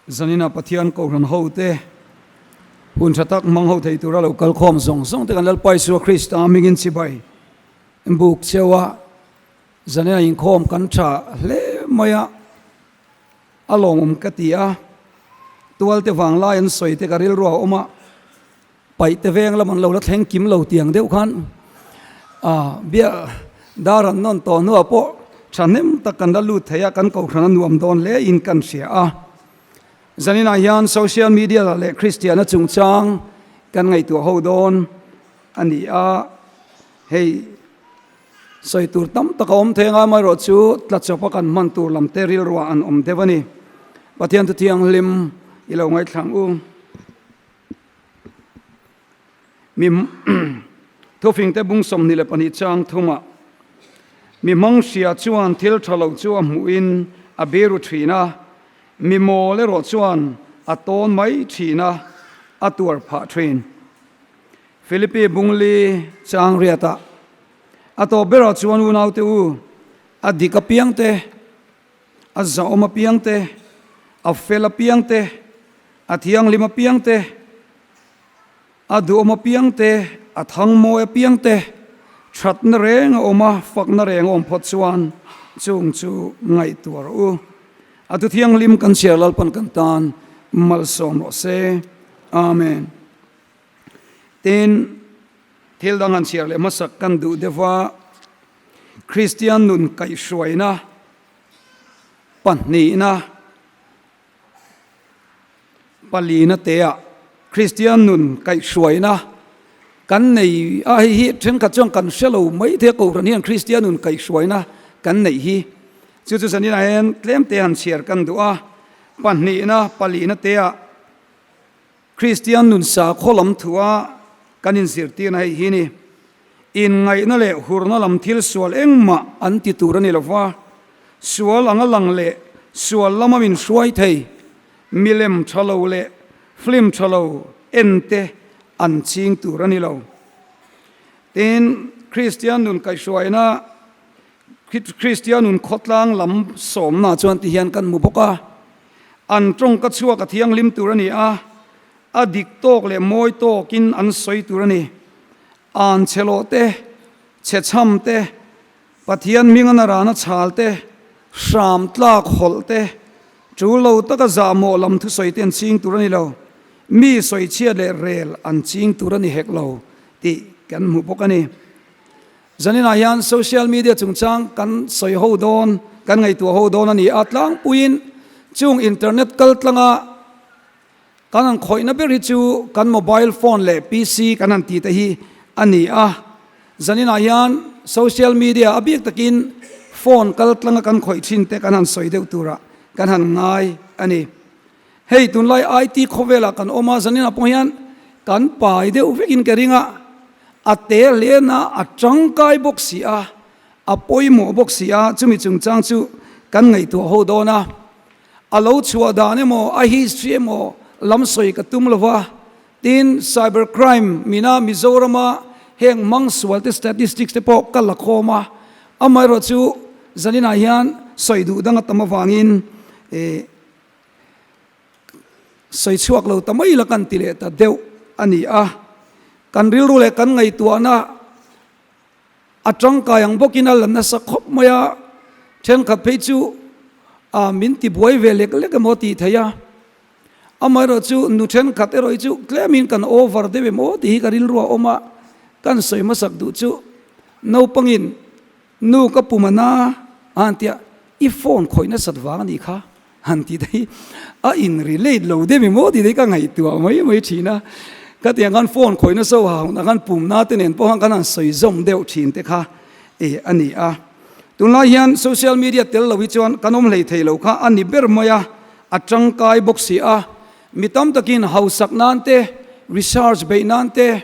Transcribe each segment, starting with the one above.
Zanina Pathian Kohhran hote hun tha tak hmang ho thei tura lo kal khawm zawng zawng te kan Lalpa Isua Krista hmingin chibai buk cheu a, zanina inkhawm kan tha hle mai a, a lawmawm ka ti a, tualte vanglai an sawi te ka rilru a awm a. Paih te veng lam an lo la thleng kim lo tiang deuh khan a bia dar an nawn tawh hnuah pawh thahnem tak kan la lut thei a, kan kohhran a nuam dawn hle in kan hria a. Zaninah hian social media leh Kristianna chungchang kan ngaihtuah ho dawn a ni a, hei sawi tur tam tak a awm thei anga amaherawhchu tlachawp a kan hman tur lam te rilruah an awm deuh a ni. Pathian thu thianghlim i lo ngaithlang u. Mi thufingte bung 22 chang thumah mi hmang hria chuan thil tha lo chu a hmuhin a biru thin a, mi mawl erawh chuan a tawn mai thin a, a tuar phah thin. Philippi bung li chang riatah a tawp berah chuan unaute u, a dik apiang te, a zahawm apiang te, a fel apiang te, A thianghlim apiang te, a duhawm apiang te, a thangmawi apiang te, thatna reng a awm a, fakna reng a awm phawt chuan chung chu ngaihtuah rawh u. A thu thianghlim kan chhiar Lalpan kan tan malsawm rawh se. Amen. Tin, thil dang han chhiar leh hmasak kan duh deuh va, Kristian nun kaihhruaina pahnihna, Palina teah Kristian nun kaihhruaina kan nei a, hei hi thenkhat chuan kan hre lo mai thei a, Kohhran hian Kristian nun kaihhruaina kan neih hi chu chu zaninah hian tlem te han chhiar kan duh a, pahnihna palina teah Kristian nun sakhaw lam thua kan inzirtirna hei hi ni. Inngaihna leh hurna lam thil sual engmah an ti tur a ni lo va, sual anga lang leh sual lama min hruai thei, milem tha lo leh film tha lo en te an ching tur a ni lo. Tin, Kristian nun kaihhruaina, Kristian nun khawtlang lam sawmna chuan ti hian kan hmu bawk a. An tawngka chhuak a thianghlim tur a ni a, a dik tawk leh mawi tawkin an sawi tur a ni. An chhe lawh te, chhe chham te, Pathian hminga na rana chhal te, hram tlak hawlh te, tul lo taka zahmawh lam thusawi te an ching tur a ni lo. Mi sawichhiat leh rel an ching tur a ni hek lo tih kan hmu bawk a ni. Zaninah hian social media chungchang kan sawi ho dawn, kan ngaihtuah ho dawn a ni a, tlangpuiin chung internet kal tlanga kan han khawihna ber hi chu kan mobile phone leh PC kan han tih te hi a ni a. Zaninah hian social media a bik takin phone kal tlanga kan khawih thin te kan han sawi deuh turah kan han ngai a ni. Hei tunlai IT khawvelah kan awm a, zaninah pawh hian kan pai deuh vekin ka ring a, a te hlen a, a tangkai bawk si a, a pawimawh bawk si a, chumi chungchang chu kan ngaihtuah ho dawn a. A lo chhuah dan emaw, a history emaw lam sawi ka tum lo va, tin cyber crime mina Mizorama heng hmang sual te statistics te pawh ka la khawm a, amaherawhchu zaninah hian sawi duh dang a tam avangin eh, Sawi chhuak lo ta mai la kan ti leh ta deuh a ni a, kan rilru leh kan ngaihtuahna a tangkai ang bawkin a la nasa khawp mai a, thenkhat phei chu a min ti buai ve lek lek emaw tih theih a, amaherawh chu nu thenkhat erawh hi chu tlemin kan over deuh em aw tih hi ka rilru a awm a, kan sawi hmasak duh chu naupangin Nu ka pum a na a han tia, i phone khawih nasat vang a nih kha han ti daih, a in relate lo deuh i maw ti daih ka ngaihtuah mai mai thin a, ka tiang khan phone khawih nasa ha hunah khan pum na te nen pawh khan kan han sawi zawm deuh thin te kha e a ni a. Tunlai hian social media tel lo hi chuan kan awm hlei thei lo kha a ni ber mai a, a tangkai bawk si a, mi tam takin hausak nan te, research beih nan te,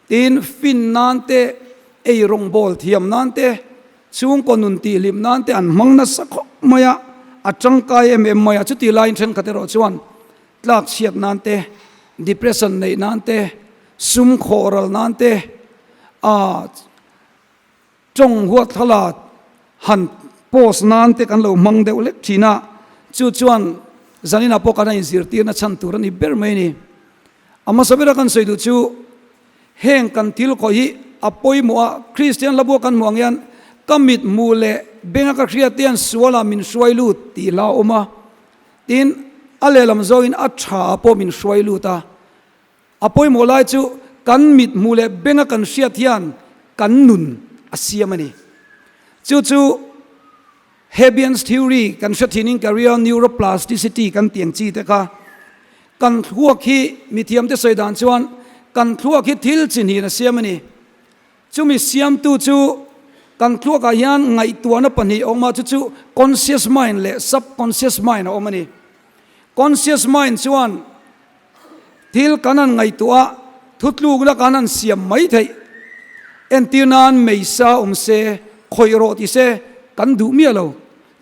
Tin, fin nan te, ei rawngbawl thiam nan te, chhungkaw nun tihhlim nan te an hmang nasa khawp mai a, a tangkai em em mai a. Chuti laiin thenkhat erawh chuan tlak chhiat nan te, depression neih nan te, sum khawh ral nan te, aa Tawng huat thlalak han post nan te kan lo hmang deuh hlek thin a, chu chuan Zaninah pawh kan a inzirtirna chhan tur a ni ber mai a ni. A hmasa bera kan sawi duh chu heng kan thil khawih hi a pawimawh a, Kristian hlabua kan hmuh ang hian ka mit hmuh leh benga ka hriat te hian sualah min hruai lut tih hla a awm a, tin a lehlam zawngin a tha ah pawh min hruai lut a. A pawimawh lai chu kan mit hmuh leh benga kan hriat hian kan nun a siam a ni. Chu chu Hebbian's theory kan hre thinin career neuroplasticity kan tih ang chi te kha kan thluak hi mithiamte sawi dan chuan kan thluak hi thil chi hnihin a siam a ni. Chumi siamtu chu kan thluakah hian ngaihtuahna pahnih a awm a, chu chu conscious mind leh subconscious mind a awm a ni. Conscious mind chuan Thil kan han ngaihtuah a, thutlukna kan han siam mai theih. Entir nan meisa awm se, khawih rawh ti se, kan duh miah lo.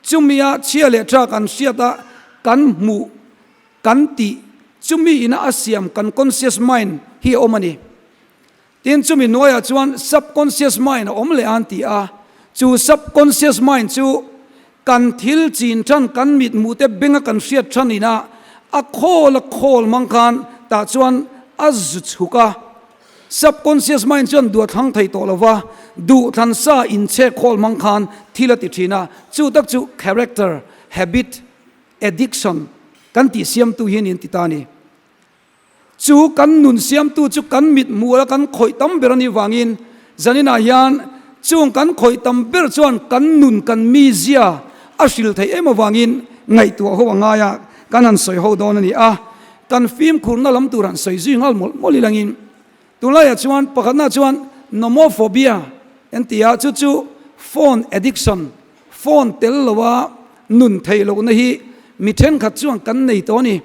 Chumia chhia leh tha kan hriat a, kan hmuh, kan tih, chumi ina a siam kan conscious mind hi a awm a ni. Tin, chumi hnuaiah chuan subconscious mind a awm leh a an ti a. Chu subconscious mind chu kan thil chin than, kan mithmuh te benga kan hriat than ina a khawl a khawl hmang khan tah chuan a zu chhuk a. Subconscious mind chuan duh a thlang thei tawh lo va, duh thlan sa inchhek khawl hmang khan thil a ti thin a. Chu tak chu character, habit, addiction kan tih siamtu hi a ni an ti ta a ni. Chu kan nun siamtu chu kan mit hmuh a kan khawih tam ber a nih vangin zaninah hian chung kan khawih tam ber chuan kan nun kan mizia a hril theih em avangin ngaihtuah ho a ngai a, kan han sawi ho dawn a ni a, kan fimkhurna lam tur han sawi zui nghal mawlh mawlh ilangin tunlaiah chuan pakhatna chuan nomophobia an ti a, chu chu phone addiction, phone tel loa nun theih lohna hi mi thenkhat chuan kan nei tawh a ni.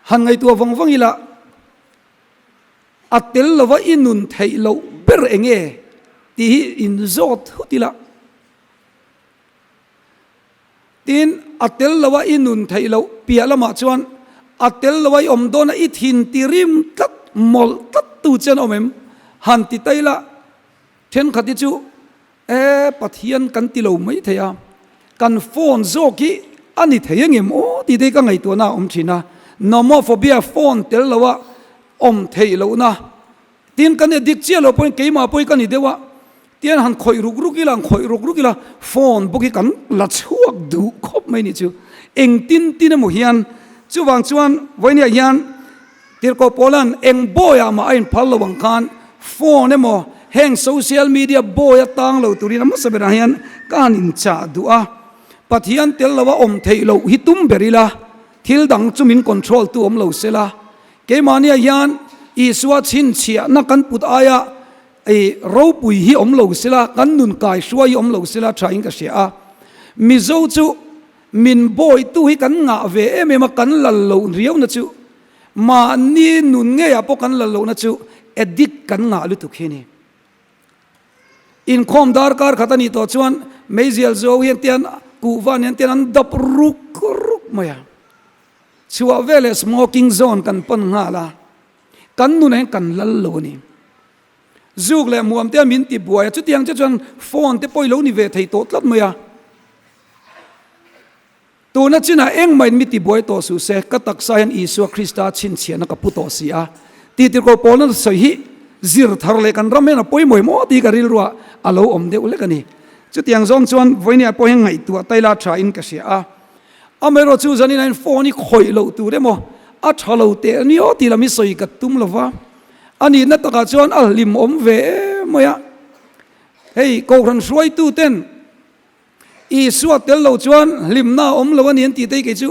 Han ngaihtuah vang vang ila, a tel lova i nun theih loh ber eng nge tih hi inzawt thut ila. Tin, a tel lova i nun theih loh piah lamah chuan a tel lova i awm dawna i thin ti rim tlat mawlh tlat tu che an awm em? Han ti ta ila, thenkhat hi chu E Pathian kan ti lo mai thei a, kan phone zawk hi a ni thei angem aw tih te hi ka ngaihtuahna a awm thin a, nomophobia phone tel lo a awm theih lohna tin kan addict chiah lo pawhin keimah pawh hi ka ni deuh a, tian han khawih ruk ruk ila han khawih ruk ruk ila phone bawk hi kan la chhuak duh khawp mai nih chu engtin tin emaw hian chuvang chuan vawinia hian Tirhkoh Paula'n eng bawiah mah a inphal lo ang khan phone emaw heng social media bawi a tang lo turin a hmasa berah hian ka han inchah duh a. Pathian tel loa awm theih loh hi tum ber ila, thil dang chu min control tu awm lo sela. Keimahniah hian Isua chhinchhiahna kan put aia ei ropui hi awm lo sela, kan nun kaihruai hi awm lo sela thain ka hria a. Mizo chu Min bawitu hi kan ngah ve em em a, kan lal loh riauna chu mahni nun ngeiah pawh kan lal lohna chu addict kan ngah lutuk hi a ni. Inkhawm darkar khat a nih tawh chuan meizial zo hian tian kuhva nen tian an dap ruk ruk mai a. Chhuah veleh smoking zone kan pan nghal a, kan nunah hian kan lal lo a ni. Zuk leh hmuam te a min ti buai a, chutiang che chuan phone te pawh i lo ni ve thei tawh tlat mai a. Tuna chinah engmah in mi ti buai tawh suh se, ka taksa hian Isua Krista chhinchhiahna ka pu tawh si a. Tihtirhkoh Paulna sawi hi zir thar leh kan ram hian a pawimawh maw tih ka rilruah a lo awm deuh lek a ni. Chutiang zawng chuan vawinia pawh hian ngaihtuah taila tha in ka hria a. Amaherawh chu zanin ah hian phone hi khawih loh tur emaw a tha lo teh aniaw tih lam hi sawi ka tum lo va. A nihna takah chuan a hlimawm ve em mai a. Hei Kohhran hruaituten Isua tel lo chuan hlimna a awm lo a ni an tih te hi kei chu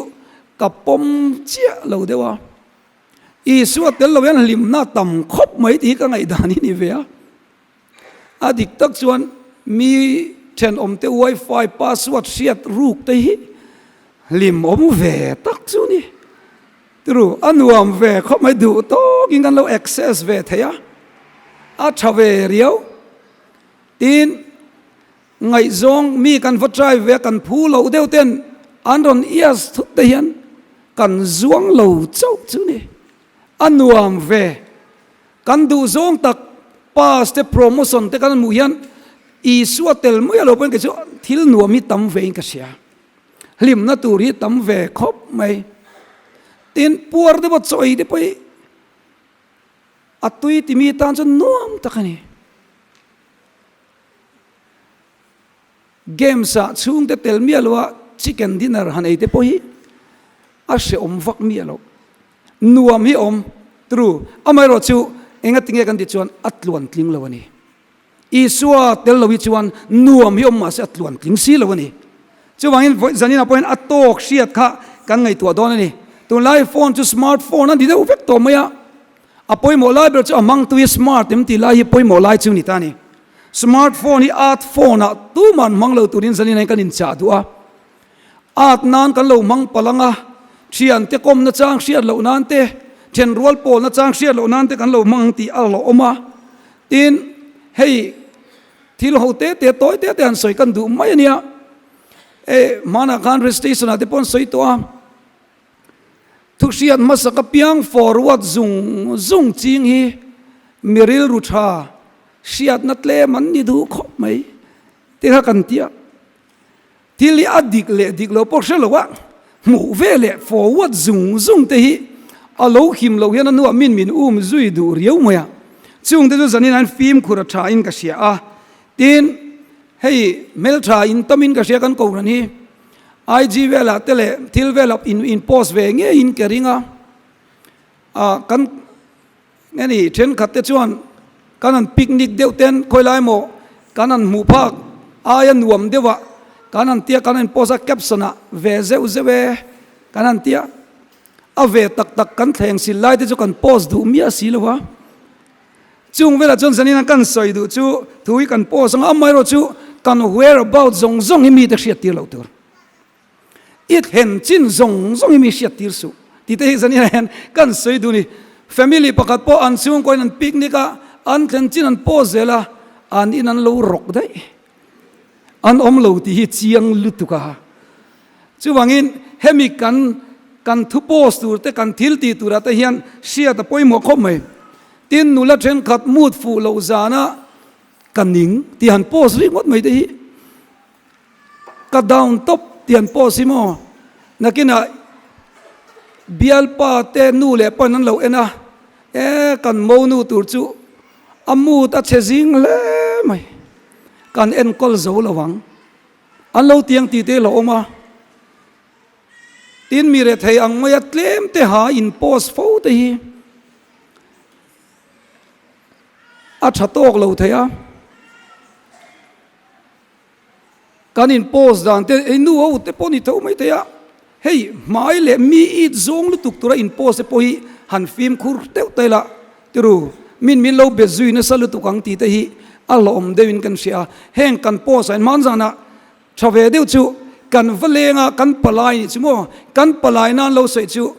ka pawm chiah lo deuh a. Isua tel lo hian hlimna tam khawp mai tih hi ka ngaihdan hi ni ve a. A dik tak chuan mi thenawmte wifi password hriat ruk te hi hlimawm ve tak chu ni. Tiru, a nuam ve khawp mai duh tawkin kan lo access ve thei a, a tha ve riau. Tin, ngaihzawng mi kan va try ve a, kan phu loh deuh ten an rawn ias thut te hian kan zuang lo chauh chu ni. A nuam ve. Kan duhzawng tak pass te promotion te kan hmuh hian. Isua tel mai a lo pawhin kei chu thil nuam hi tam vein ka hria. Hlimna tur hi tam ve khawp mai. Tin, puar te pawh chaw ei te pawh hi a tui timi tan chuan nuam tak a ni. Games ah chhungte tel miah lo a chicken dinner han ei te pawh hi a hrehawm vak miah lo. Nuam hi a awm true. Amaherawh chu engatinge kan tih chuan a tluan tling lo a ni. Isua tel lo hi chuan nuam hi awm mahse a tluan tling si lo a ni. Chuvangin vawi zanin ah pawhin a tawk hriat kha kan ngaihtuah dawn a ni. Tunlai phone chu smart phone a ni deuh vek tawh mai a. A pawimawh lai ber chu a hmangtu hi smart em tih lai hi pawimawh lai chu ni ta a ni. Smart phone hi art phone ah tuman hmang lo turin zanin ah hian kan inchah duh a. Art nan kan lo hmang palh ang a, thiante kawmna chang hriat loh nan te, thenrual pawlna chang hriat loh nan te kan lo hmang ang tih a hlauhawm a. Tin, hei thil ho te te tawi te te han sawi kan duh mai a nia. E, hmanah khan registration ah te pawh an sawi tawh a. Thuhriat hmasa ka piang forward zung zung ching hi mi rilru tha hriatna tlem an ni duh khawp mai te kha kan ti a. Thil hi a dik leh dik lo pawh hre lo a, hmuh ve leh forward zung zung te hi a lo him loh hian a hnuah min min um zui duh riau mai a. Chung te chu zanin an fimkhur a tha in ka hria a, tin hei hmeltha in tam in ka hria kan kohhran hi. IG velah te leh thil velah in in post ve ngeiin ka ring a, ah kan nge ni thenkhat te chuan kan han picnic deuh ten khawi lai maw kan han hmuh phak aia nuam deuh ah kan han tia kan han post a caption ah ve zeuh zeuh e kan han tia a ve tak tak kan thleng sil lai te chu kan post duh miah si lo a. Chung velah chuan zanin a kan sawi duh chu thu hi kan post ang a, amaherawh chu kan whereabout zawng zawng hi mite hriat tir loh tur. I thlen chin zawng zawng hi mi hriat tir suh tih te hi zanin ah hian kan sawi duh a ni. Family pakhat pawh an chhungkaw in an picnic a, an thlen chin an post zel a, an in an lo rawk daih. An awm lo tih hi chiang lutuk a. Chuvangin hemi kan kan thu post tur te kan thil tih turah te hian hriat a pawimawh khawp mai. Tin nula thenkhat mood fuh loh zana ka ning tih han post ringawt mai te hi ka down tawp tih han post hi maw nakinah bialpa te nu leh pawn an lo en a e kan monu tur chu a mood a chhe zing hle mai kan enkawl zo lo ang an lo tiang tih te lo awm a. Tin mi rethei ang maia tlem te ha in post fo te hi a tha tawk lo thei a. Kan in post dan te hei nu ho te pawh ni tho mai thei a, hei hmai leh mi it zawng lutuk tura in post te pawh hi han fimkhur deuh ta ila tiru min min lo be zui nasa lutuk ang tih te hi a hlawhawm deuhin kan hria a. Heng kan post ah hian hmanzanah Tha ve deuh chu kan va leng a, kan palai nih chu maw, kan palai nan lo sawi chu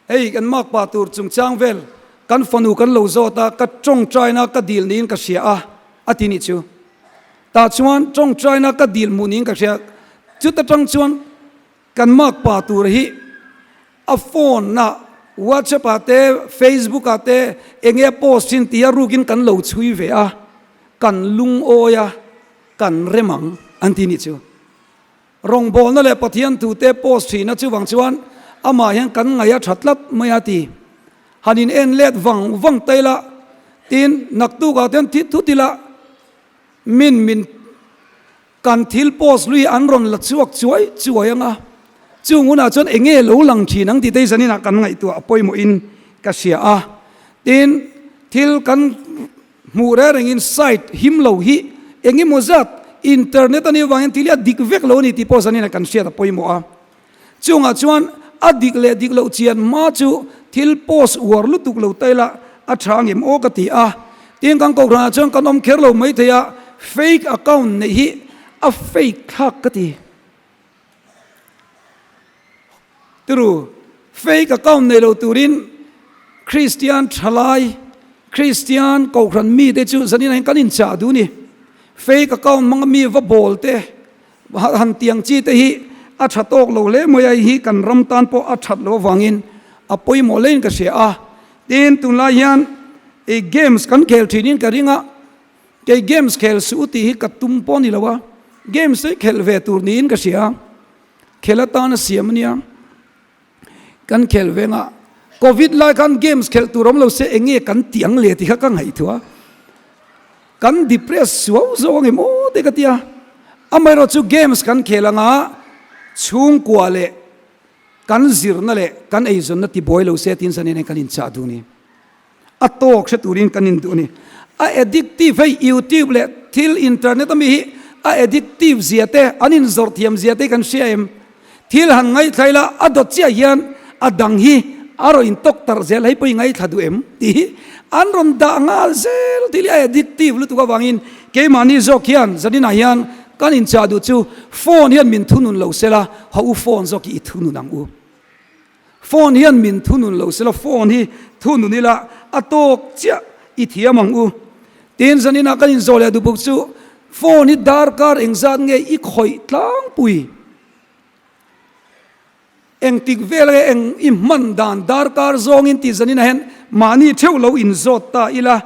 hei kan makpa tur chungchang vel kan fanu kan lo zawt a, ka tawngtaina ka dil niin ka hria a, a ti nih chu. Tah chuan tawngtaina ka dil hmuh niin ka hria, chuta tang chuan kan makpa tur hi a phone ah WhatsApp ah te Facebook ah te enge a post thin tia rukin kan lo chhui ve a, kan lungawi a. Kan rem ang an ti nih chu. Rawngbawlna leh Pathian thute post thihna chuvang chuan amah hian kan ngaih a tha tlat mai a ti. Han in en let vang vang ta ila, tin naktukah te hian thit thut ila min min kan thil post lui an rawn la chhuak chuai chuai ang a, chung hunah chuan eng nge lo lang thin ang tih te hi zaninah kan ngaihtuah a pawimawhin ka hria a. Tin, thil kan. Hmuh reng rengin site him lo hi eng emaw zat internet a nih avangin thil hi a dik vek lo a ni tih pawh zanin a kan hriat a pawimawh a. Chungah chuan a dik leh dik loh chian hma chu thil post uar lutuk lo ta ila a tha angem aw ka ti a. Tin kan kohhranah chuan kan awm kher lo maithei a, fake account neih hi a fake thlak ka ti. Turu, fake account nei lo turin Kristian thalai, Kristian kohhran mite chu zanin ah hian kan inchah duh ni. Fake account hmanga mi va bawl te, han tiang chi te hi a tha tawk lo hle mai a, hei hi kan ram tan pawh a that loh avangin a pawimawh hlein ka hria a. Tin, tunlai hian games kan khel thinin ka ring a. Kei games khel suh u tih hi ka tum pawh a ni lo a, games hi khelh ve tur niin ka hria, khel atana siam a nia. Kan khel veng a, Covid lai khan games khelh tur awm lo se eng nge kan tih ang le tih kha ka ngaihtuah a, kan depress suau zawk ang em aw te ka ti a. Amaherawh chu games kan khel anga chhungkua leh kan zirna leh kan eizawnna tibuai lo se tiin zanin kan inchah duh a ni. A tawk hre turin kan induh a ni. A addictive hei YouTube leh thil internet ami hi a addictive zia te an inzawrh thiam zia te kan hria em? Thil han ngaithla ila a dawt chiah hian a dang hi a rawn intawk tarh zel hei pawh i ngaithla duh em tih hi an rawn dah nghal zel thil hi a addictive lutuk avangin keimahni zawk hian zaninah hian kan inchah duh chu phone hian min thunun lo sela haw u phone zawk hi i thunun ang u. Phone hian min thunun lo sela phone hi thunun ila a tawk chiah i thiam ang u. Tin zaninah kan inzawh leh duh bawk chu phone hi darkar engzat nge i khawih tlangpui? Engtik vel nge eng i hman dan darkar zawngin tih zaninah hian mahni theuh lo inzawt ta ila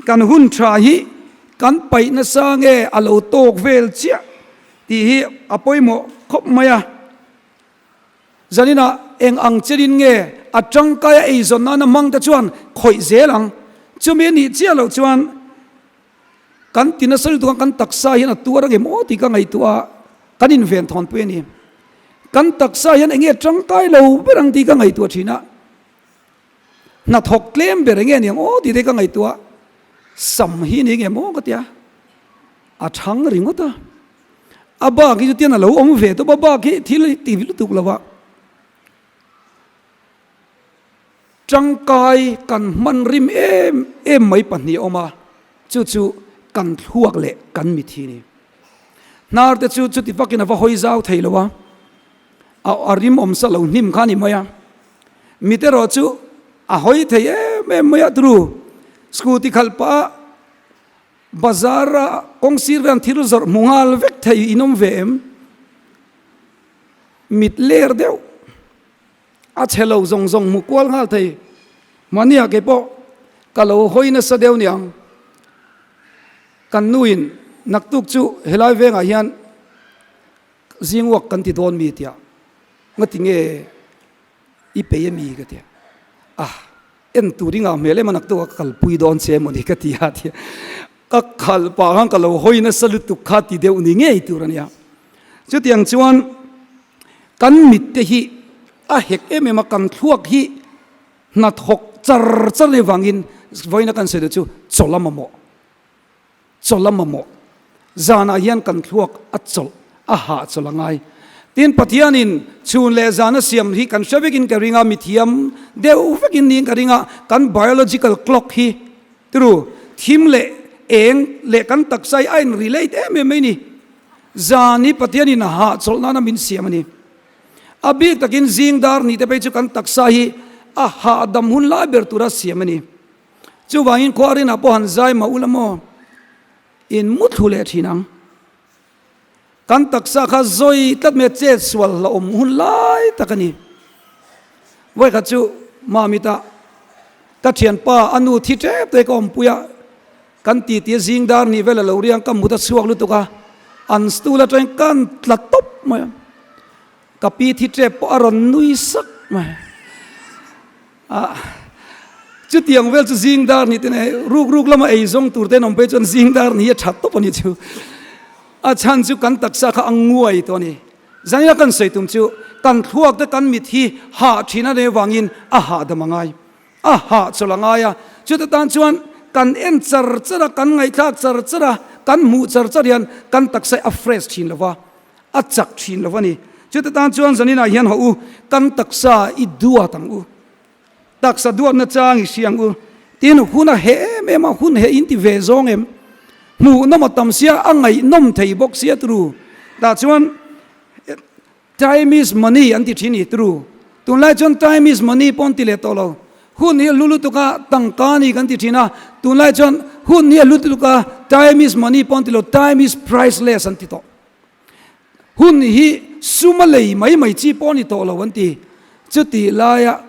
kan hun tha hi kan paih nasa nge a lo tawk vel chiah tih hi a pawimawh khawp mai a. Zaninah eng ang chelin nge a tangkaia eizawn nana hmang te chuan khawih zel ang. Chumi a nih chiah loh chuan kan ti nasa lutuk a, kan taksa hian a tuar ang em aw tih ka ngaihtuah a, kan inven thawnpui a ni. Kan taksa hian eng nge tangkai lo ber ang tih ka ngaihtuah thin a, hnathawk tlem ber eng nge ni ang aw tih te ka ngaihtuah a, sam hi ni nge maw ka tia, a thang ringawt a. A bak hi chu tian a lo awm ve tawp a, bak hi thil hi ti lutuk lo a, tangkai kan hman rim em em mai pahnih a awm a, chu chu kan thluak leh kan mit hi a ni. Hnar te chu chuti vakin a va hawi zau thei lo a, a rim awm sa lo hnim kha a ni mai a, mit erawh chu a hawi thei em em mai a turu scooty khalh pah a, Bazar a kawng sir vel an thil zawrh hmu nghal vek thei in awm ve em? Mit ler deuh a chhe lo zawng zawng hmu kual nghal thei. Mahnia kei pawh ka lo hawi nasa deuh niang. Kan nuin naktuk chu helai vengah hian zingwak kan ti dawn mi tia ngati nge i pei ami ka tia. Ah! En tur i ngah hmel em a naktuk a ka kalpui dawn che emaw ni ka ti a ti a, ka khalh pah khan ka lo hawi nasa lutuk kha ti deuh ni ngei tur a nia. Chutiang chuan kan mit te hi a hek em em a, kan thluak hi hnathawk char char ni vangin vawiina kan sawi duh chu chawlh a mamawh. Chawlh a mamawh. Zanah hian kan thluak a chawlh, a hahchawlh a ngai. Tin, Pathianin chhun leh zan a siam hi kan hre vekin ka ring a, mithiam deuh vekin niin ka ring a, kan biological clock hi turu thim leh eng leh kan taksa hi a in relate em em mai ni. Zan hi Pathianin a hahchawlh nana min siam a ni. A bik takin zing dar nih te phei chu kan taksa hi a hahdam hun lai ber tura siam a ni. Chuvangin khuarinah pawh han zai mah ula maw? In mu thlu leh thin ang. Kan taksa kha zawi tlat mai a chet sual hlauhawm hun lai tak a ni. Vawikhat chu Mamita ka thianpa a nu thi tep te ka awmpui a, kan titi a zing dar nih vel a lo riang ka mut a chhuak lutuk a, an stool atangin kan tla tawp mai a. Ka pi thi tep pawh a rawn nui sak mai. A, chutiang vel chu zing dar ni te nei, ruk ruk lama ei zawng tur te an awm phei chuan zing dar ni hi a that tawp a ni chu. A chhan chu kan taksa kha a nguai tawh a ni. Zanina kan sawi tum chu kan thluak te kan mit hi hah thin a nei avangin a hahdam a ngai, a hahchawlh a ngai a. Chuta tan chuan kan en char char a, kan ngaihthlak char char a, kan hmuh char char hian kan taksa hi a fresh thin lo va. A chak thin lo a ni. Chuta tan chuan zaninah hian haw u, kan taksa i duat ang u. Taksa duatna chang i hria ang u. Tin, hun a heh em em a, hun heh in ti ve zawng em? Hmuhnawm a tam sia, a ngaihnawm thei bawk sia turu. Tah chuan time is money an ti thin i turu. Tunlai chuan time is money pawh an ti leh tawh lo. Hun hi a hlu lutuk a, tangka a ni kan ti thin a. Tunlai chuan hun hi a hlu lutuk a, time is money pawh an ti lo, time is priceless an ti tawh. Hun hi sum a lei mai mai chi pawh a ni tawh lo an ti. Chutih laia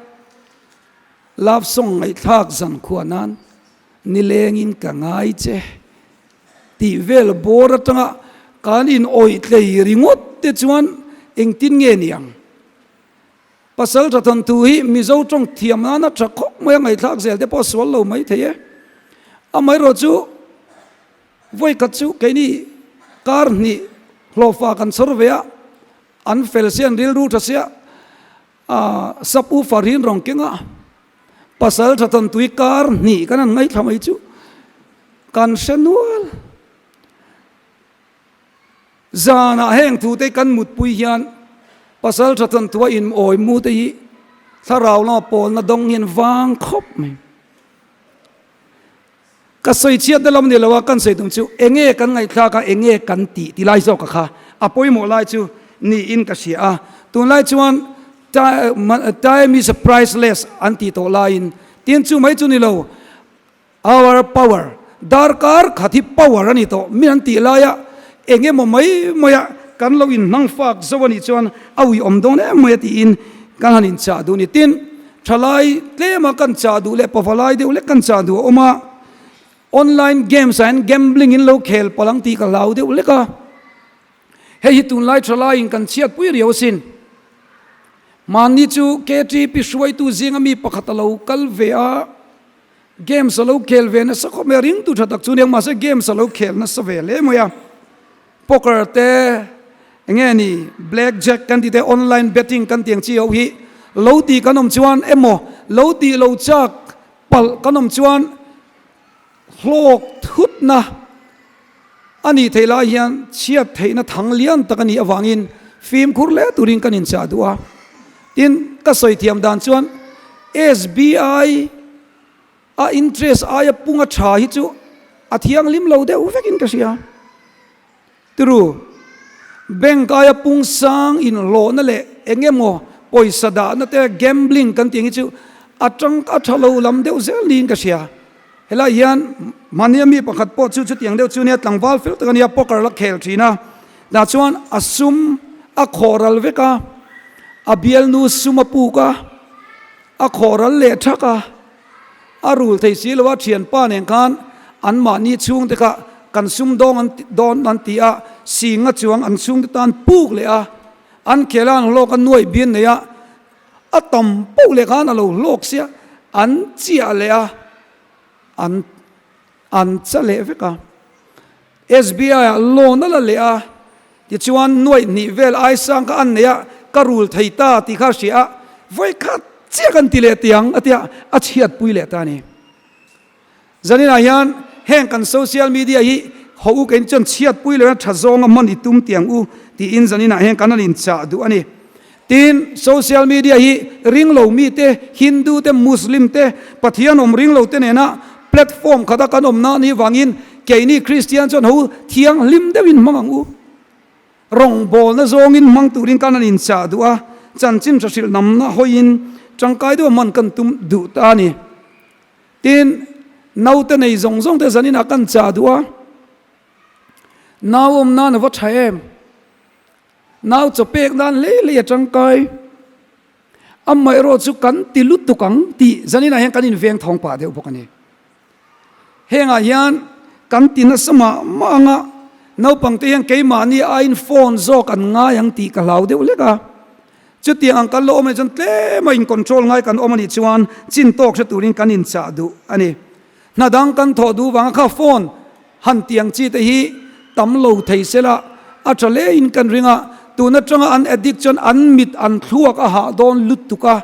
love song ngaihthlak zan khuah nan nilengin ka ngai che. tih vel bawr atanga kan in awih tlei ringawt te chuan engtin nge niang? Pasal tha thawnthu hi Mizo tawng thiam nana tha khawp mai a ngaihthlak zel te pawh a sual lo mai thei e. Amaherawh chu vawikhat chu keini kar hnih hlawhfa kan chhawr ve a, an fel sia an rilru tha sia sap u farhin rawn keng a, pasal tha thawnthu hi kar hnih kan han ngaithla mai chu kan hre nual. Zanah heng thute kan mutpui hian pasal tha thawnthua in awi mu te hi thlarau lama pawlna dawng hian vang khawp mai. Ka sawi chhiat na lam ni lo a, kan sawi tum chu enge kan ngaihthlak a, enge kan tih ti lai zawk a kha a pawimawh lai chu niin ka hria a. Tunlai chuan time is priceless an tih tawh laiin tin chu mai chu ni lo. Our power, darkar khat hi power a ni tawh, min an tih laia eng emaw mai maia kan lo inhnang fak zo a nih chuan a uiawm dawn em mai a tiin kan han inchah duh a ni. Tin, thalai tlema kan chah duh leh pavalai deuh lek kan chah duh a awm a, online games ah hian gambling in lo khel palh ang tih ka hlau deuh lek a. Hei hi tunlai thalaiin kan chhiatpui riau asin. Mahni chu KTP hruaitu zinga mi pakhat a lo kal ve a, Games a lo khel ve nasa khawp mai a, ringtu tha tak chu aniang mahse games a lo khel nasa ve hle mai a, poker te enge ni black jack kan tih te online betting kan tih ang chi ho hi lo tih kan awm chuan emaw lo tih lo chak palh kan awm chuan hlawk thutna a nih theih lai hian chhiat theihna thang lian tak a nih avangin fimkhur hle turin kan inchah duh a. Tin, ka sawi thiam dan chuan SBI a interest aia punga tha hi chu a thianghlim lo deuh vekin ka hria. Tiru, bank aia pung sang inhlawhna leh eng emaw pawisa dahna te gambling kan tih ang hi chu a tang a tha lo lam deuh zel niin ka hria. Helai hian mahnia mi pakhat pawh chu chutiang deuh chu nia tlangval fel tak a nia poker la khel thin a, tah chuan a sum a khawh ral vek a, a bialnu sum a puk a, a khawh ral leh thak a, a rul thei si lo a, thianpa nen khan an mahni chhungte kha kan sum dawng an dawn an ti a, singa chuang an chhungte tan puk leh a, an khel a an hlawk a nuaih bian nei a, A tam poh leh khan a lo hlawk sia, an chiah leh a, an an cha leh vek a. SBI ah loan a la leh a, tichuan nuaih hnih vel aisang kha an nei a, ka rul thei ta tih kha a hria a, vawi khat chiah kan ti leh tiang a tia, a chhiatpui leh ta a ni. Zaninah hian heng kan social media hi ho u kein chuan chhiatpui lehna tha zawnga hman i tum tiang u tiin zaninah hian kan han inchah duh a ni. Tin, social media hi ringlo mite, Hindu te, Muslim te, Pathian awm ringlo te nena platform khata kan awm na ni vangin keini Kristian chuan ho thianghlim deuhin hmang ang u. Rawngbawlna zawngin hmang turin kan han inchah duh a, chanchin tha hrilh namna hawiin tangkai deuha hman kan tum duh ta a ni. Tin, naute nei zawng zawng te zaninah kan chah duh a, nau awm nan a va tha em? Nau chaw pek nan hlei hlei a tangkai. Amaherawh chu kan ti lutuk ang tih zaninah hian kan inveng thawng pah deuh bawk a ni. Hengah hian kan ti nasa mah mah ang a, naupangte hian keimahni aiin phone zawk an ngai ang tih ka hlau deuh hlek a. Chutiang ang kan lo awm anih chuan tlema in control ngai kan awm anih chuan chin tawk hre turin kan inchah duh a ni. Hna dang kan thawh duh vanga kha phone han tiang chi te hi tam lo thei sela a tha hle in kan ring a, tun atanga an addict chuan an mit an thluak a hah dawn lutuk a,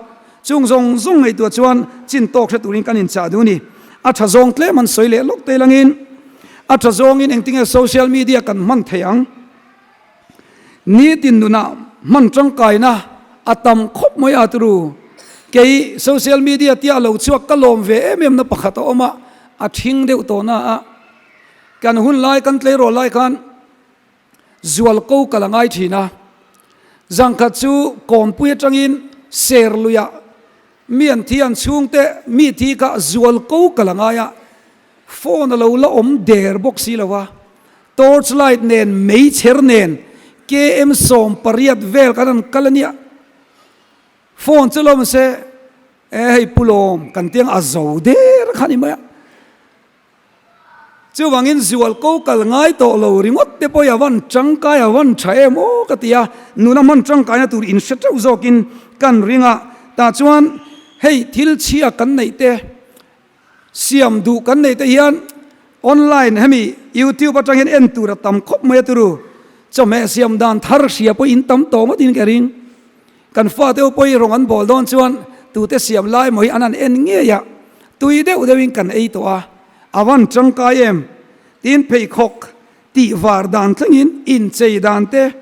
chung zawng zawng ngaihtuah chuan chin tawk hre turin kan inchah duh a ni. A tha zawng tlem an sawi leh lawk te langin a tha zawngin engtinge social media kan hman thei ang. Nitin nunah hman tangkaina a tam khawp mai a turu. Kei social media tia lo chhuak ka lawm ve em em na pakhat a awm a, a thing deuh tawh na a. Kan hun lai kan tleirawl lai khan zualko ka la ngai thin a. Zangkhat chu kawnpui atangin ser luiah mi an thi an chhungte mi thi kha zualko ka la ngai a. Phone a lo la awm der bawk si lo a. Torch light nen meichher nen KM 18 vel kan han kal a nia. Phone chu lo se e hei pu lawm kan tiang a zo der kha ni mai a. Chuvangin zual ko kal ngai tawh lo ringawt te pawh hi a van tangkai a van tha em aw ka ti a, nuna hman tangkaina tur in hre teuh zawkin kan ring a, tah chuan hei thil chhia kan neih te, siam duh kan neih te hian online hemi youtube atang hian en tur a tam khawp mai a turu, chawhmeh siam dan thar hria pawh in tam tawh ngawt in ka ring. Kan fate ho pawh hi rawng an bawl dawn chuan tute siam lai maw hi an han en ngei a, tui deuh deuhin kan ei tawh a, a van tangkai em? Tin pheikhawk tih var dan thlengin inchei dan te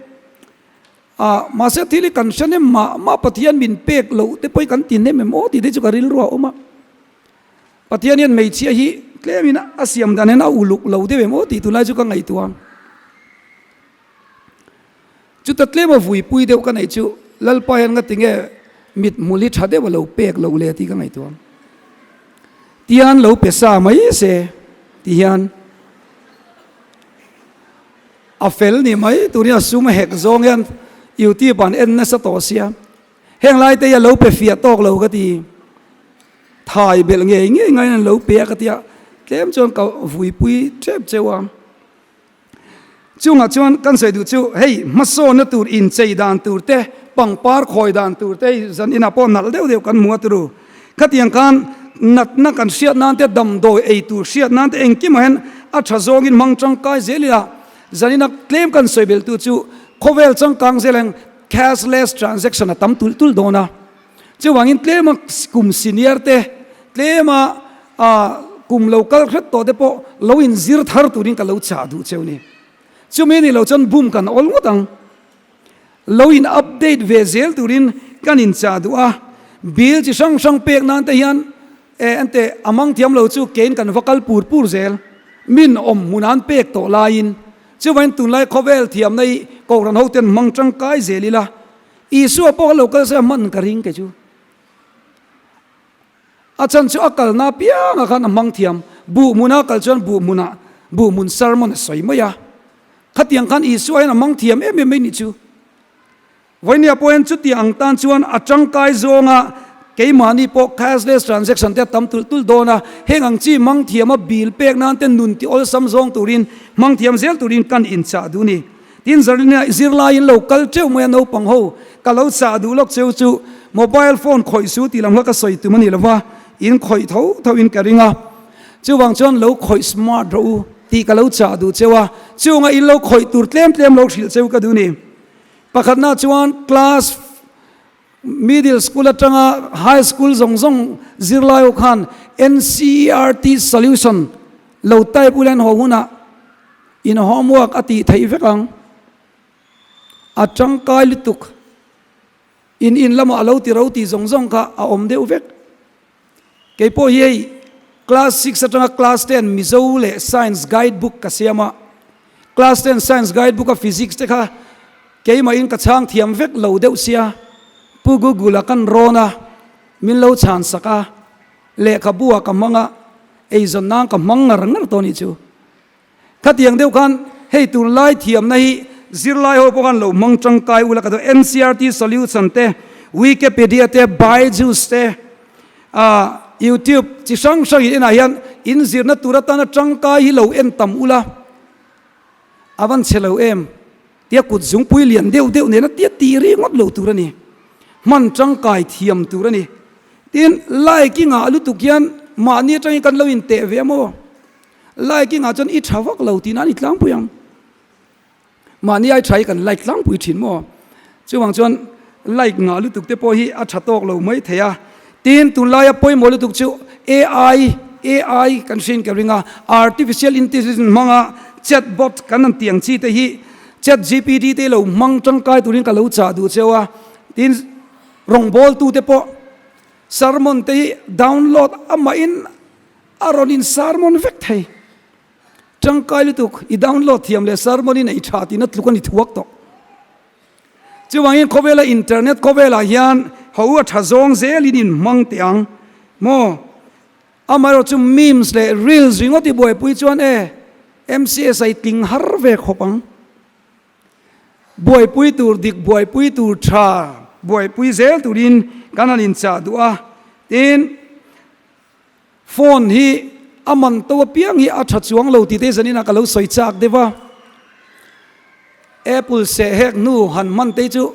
ah mahse thil hi kan hre nem mah mah Pathian min pek loh te pawh hi kan ti hnem em aw tih te chu ka rilru a awm a. Pathian hian hmeichhia hi tlemin a siam dan hian a uluk lo deuh em aw tih tunlai chu ka ngaihtuah. Chuta tlema vuipui deuh ka neih chu Lalpa hian nga tinge mithmul hi tha deuh a lo pek loh le tih ka ngaihtuah. Tian lo pe sa mai se ti hian a fel ni mai turin a sum a hek zawng hian YouTube an en nasa tawh sia. Heng lai te hi a lo pe fiah tawk lo ka ti. Thai belh ngei ngei ngaiin an lo pe a ka tia tlem chuan ka vuipui tep cheu a. Chungah chuan kan sawi duh chu hei hmasawnna tur inchei dan tur te, pangpar khawi dan tur te hei zan inah pawh nalh deuh deuh kan hmu a turu. Khatiang khan natna kan hriat nan te, damdawi ei tur hriat nan te engkimah hian a tha zawngin hmang tangkai zel ila zan ina tlem kan sawi belh tu chu khawvel changkang zel hian cashless transaction a tam tulh tulh dawn a. Chuvangin tlema kum senior te, tlema kum lo kal hret tawh te pawh lo inzir thar turin ka lo chah duh cheu ni. Chumi ni lo chuan bum kan awl ngawt ang. Lo in update ve zel turin kan inchah duh a, bill chi hrang hrang pek nan te hian e ente a mang thiam lo chu kein kan va kal pur pur zel. Min awm hmun an pek tawh laiin chuvangin tunlai khawvel thiamna hi Kohhran hoten hmang tangkai zel ila. Isua pawh a lo kal se a hman ka ring kei chu. A chan chu a kalna apiangah khan a hmang thiam. Buh hmuna a kal chuan buh hmunah buh hmun sermon a sawi mai a. Khatiang khan Isua hian a hmang thiam em em mai nih chu. Vawinia pawh hian chutiang ang tan chuan a tangkai zawnga keimahni pawh cashless transaction te a tam tulh tulh dawn a. Heng ang chi hmang thiama bill pek nan te nun ti awlsam zawng turin hmang thiam zel turin kan inchah duh a ni. Tin Zarina zirlaiin lo kal teuh mai a naupang ho ka lo chah duh lawk cheu chu mobile phone khawih su tih lam kha ka sawi tum a ni lova in khawih tho tho in ka ring a chuvang chuan lo khawih smart rawh u tih ka lo chah duh cheu a chunga in lo khawih tur tlem tlem lo hrilh cheu ka duh ni pakhatna chuan class Middle school atanga high school zawng zawng zirlai ho khan NCERT solution lo type ula in haw hunah in homework a tih theih vek ang. A tangkai lutuk. In in lamah a lo ti ro tih zawng zawng kha a awm deuh vek. Kei pawh hi hei class six atanga class ten Mizo leh science guide book ka siam a, class ten science guide book a physics te kha keimahin ka chhang thiam vek lo deuh sia, Pu Google a kan rawn a, min lo chhan sak a, lehkhabu ah ka hmang a, eizawn nan ka hmang ngar ngar tawh anih chu. Khatiang deuh khan hei tunlai thiamna hi zirlai ho pawh khan lo hmang tangkai ula ka duh. NCERT solution te, Wikipedia te, Byju's te, ah YouTube chi hrang hrang in enah hian in zirna tur atana tangkai hi lo en tam ula a van chhe lo em tia kut zungpui lian deuh deuh nena tia tih ri ngawt lo tur a ni. Hman tangkai thiam tur a ni. Tin, like i ngah lutuk hian mahni atangin kan lo inteh ve a maw? Like i ngah chuan i tha vak lo tih nan i tlangpui ang. Mahni ai tha hi kan like tlangpui thin maw? Chuvang chuan like ngah lutuk te pawh hi a tha tawk lo mai thei a. Tin, tunlaia pawimawh lutuk chu AI, AI kan hriain ka ring a, Artificial Intelligence hmanga chatbot kan han tih ang chi te hi ChatGPT te lo hmang tangkai turin ka lo chah duh cheu a. Tin, rawngbawltu te pawh sermon te hi download amahin A rawn in sermon vek thei. Tangkai lutuk i download thiam leh sermon i nei tha tihna tluk a ni thuak tawh. Chuvangin khawvela internet khawvelah hian ho a tha zawng zelin in hmang teh ang maw? Amaherawh chu memes leh reels ringawt i buaipui chuan e MCS a i tling har ve khawp ang. Buaipui tur dik buaipui tur tha buaipui zel turin kan han inchah duh a, tin Phone hi a man to apiang hi a tha chuang lo tih te zanin ah ka lo sawi chak deuh a. Apple seh hek hnu han hman te chu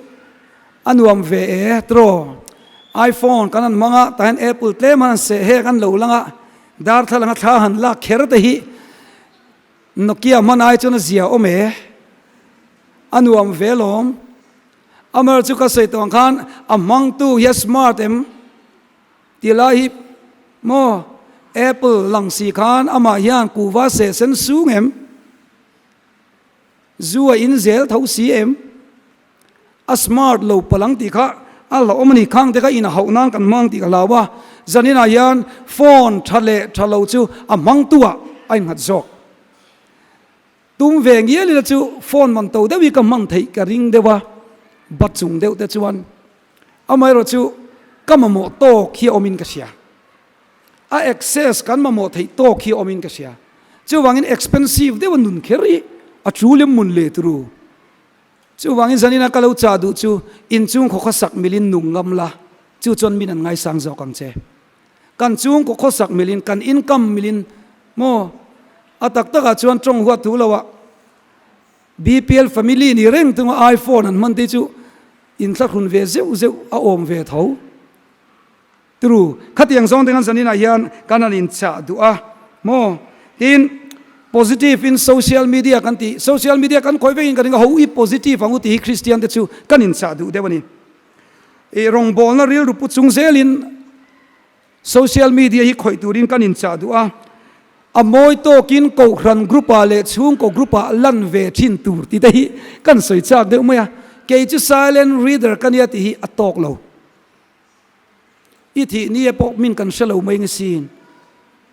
a nuam ve e tiraw. IPhone kan han hmang a, tah hian Apple tlem han seh hek an lo lang a, darthlalang a thla han lak kher te hi Nokia hman ai chuan a zia awm e. A nuam ve lawm. Amaherawhchu chu ka sawi tawh ang khan a hmangtu hi a smart em tih lai hi maw Apple lang si khan amah hian kuhva seh sen sung em? Zu a in zel tho si em? A smart lo palang tih kha a hlauhawm a ni. Khang te kha in a hauh nan kan hmang tih ka hlau a. Zaninah hian phone tha leh tha lo chu a hmangtu ah a innghat zawk. Tum ve ngial ila chu phone man to deuh hi ka hman theih ka ring deuh a, bat chung deuh te chuan amaherawh chu ka mamawh tawk hi a awmin ka hria. A access kan mamawh theih tawk hi a awmin ka hria. Chuvangin expensive deuha nun kher hi a tul em mun leh turu. Chuvangin zanina ka lo chah duh chu inchung khaw khawsak milin nung ngam la, chu chuan min an ngaisang zawk ang che. Kan chhungkaw khawsak milin, kan income milin maw? A tak takah chuan tawng huat thu loah BPL family ni reng tunga iPhone an hman te chu inthlahrun ve zeuh zeuh a awm ve tho. Turu, khatiang zawng te khan zaninah hian kan han inchah duh a maw? Tin, positive in social media kan tih, social media kan khawi vekin kan ring a, ho i positive ang u tih hi Kristian te chu kan inchah duh deuh a ni. I rawngbawlna rilru pu chung zelin social media hi khawih turin kan inchah duh a, a mawi tawkin kohhran group ah leh chhungkaw group ah lan ve thin tur tih te hi kan sawi chak deuh mai a, kei chu silent reader ka nia tih hi a tawk lo. I thih nia pawh min kan hre lo mai ngesin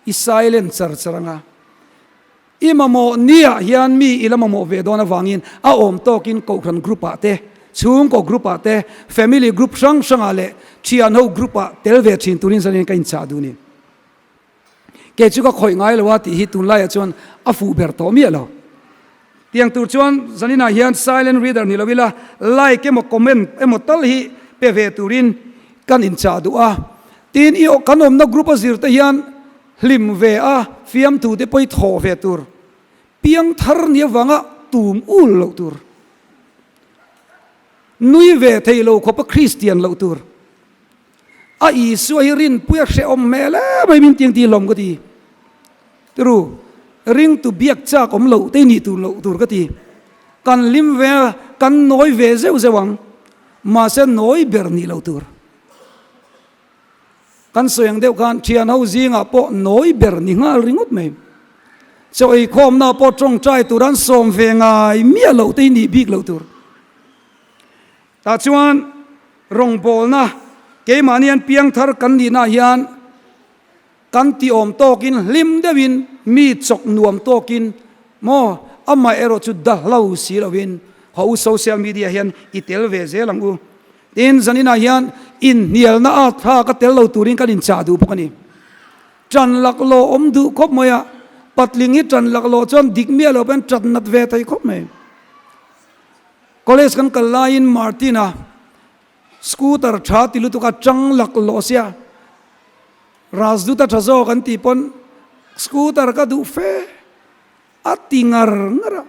i silent char char anga. I mamawh niah hian mi i la mamawh ve dawn avangin a awm tawkin kohhran group ah te, chhungkaw group ah te, family group hrang hrangah leh thianho group ah tel ve thin turin zanin ka inchah duh ni. Kei chu ka khawih ngai lo a tih hi tunlaiah chuan a fuh ber tawh miah lo. Tiang tur chuan zaninah hian silent reader ni lo ila like emaw comment emaw tal hi pe ve turin kan inchah duh a. Tin i kan awmna group a zir te hian Hlim ve a, fiamtu te pawh i thawh ve tur, piang thar ni avanga tum ul loh tur, nui ve thei lo khawpa Kristian loh tur, a Isua hi rinpui a hrehawm hmel em mai min tiang ti hlawm ka ti. Tiru, ringtu biak chak awm loh te nih tur loh tur ka ti. Kan hlim ve a, kan nawi ve zeuh zeuh ang, mahse nawi ber nih loh tur. Kan sawi ang deuh khan thian ho zingah pawh nawi ber ni nghal ringawt mai. Chaw eikhawmna pawh tawngtai tur an sawm ve ngai miah loh te hi nih bik loh tur. Tah chuan rawngbawlna keimahni an piangthar kan nihna hian Kan ti awm tawkin hlim deuhin mi chawk nuam tawkin maw amah erawh chu dahlo si loin haw u social media hian i tel ve zel ang u. Tin zaninah hian inhnialna a thlak a tel lo turin kan inchah duh bawk a ni. Ṭan laklawh awm duh khawp mai a, patling hi ṭan laklawh chuan dik miah lo pawhin ṭan nat ve thei khawp mai. College kan kal laiin Martin-a scooter ṭha ti lutuk a ṭang laklawh sia. Rajduta tha zawk an tih pawn scooter ka duh fe a ti ngar ngar a,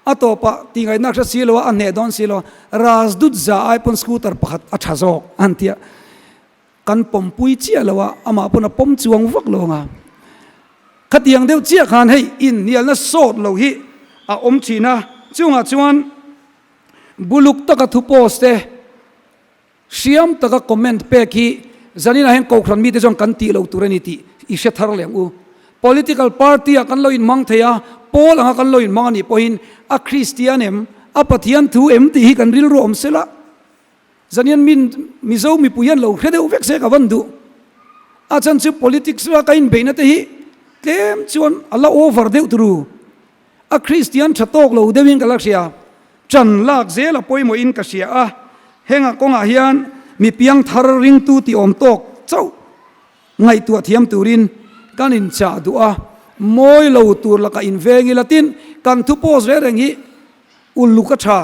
a tawpah tih ngaihna hre si lo a, a hneh dawn si lo a, Rajdut za ai pawn scooter pakhat a tha zawk an ti a, kan pawmpui chiah lo a, amah pawn a pawm chuang vak lo ang a. Khatiang deuh chiah khan hei inhnialna sawt lo hi a awm thin a, chungah chuan buluk taka thu post te, Hriam taka comment pek hi zaninah hian Kohhran mite chuan kan tih lo tur a ni tih i hre thar leh ang u. Political party ah kan lo inhmang thei a, pawl anga kan lo inhmang a nih pawhin a Kristian em, a Pathian thu em tih hi kan rilru awm sela. Zanian min Mizo mipui hian lo hre deuh vek se ka van duh. A chhan chu politics a ka inbeihna te hi tlem chuan a la over deuh turu. A Kristian tha tawk lo deuhin ka la hria. Ṭan lak zel a pawimawhin ka hria a, hengah kawngah hian mi piang thar ringtu tih awm tawk chauh ngaihtuah thiam turin kan inchah duh a, mawi lo tur lakah inveng ila tin kan thu post reng reng hi uluk a ṭha,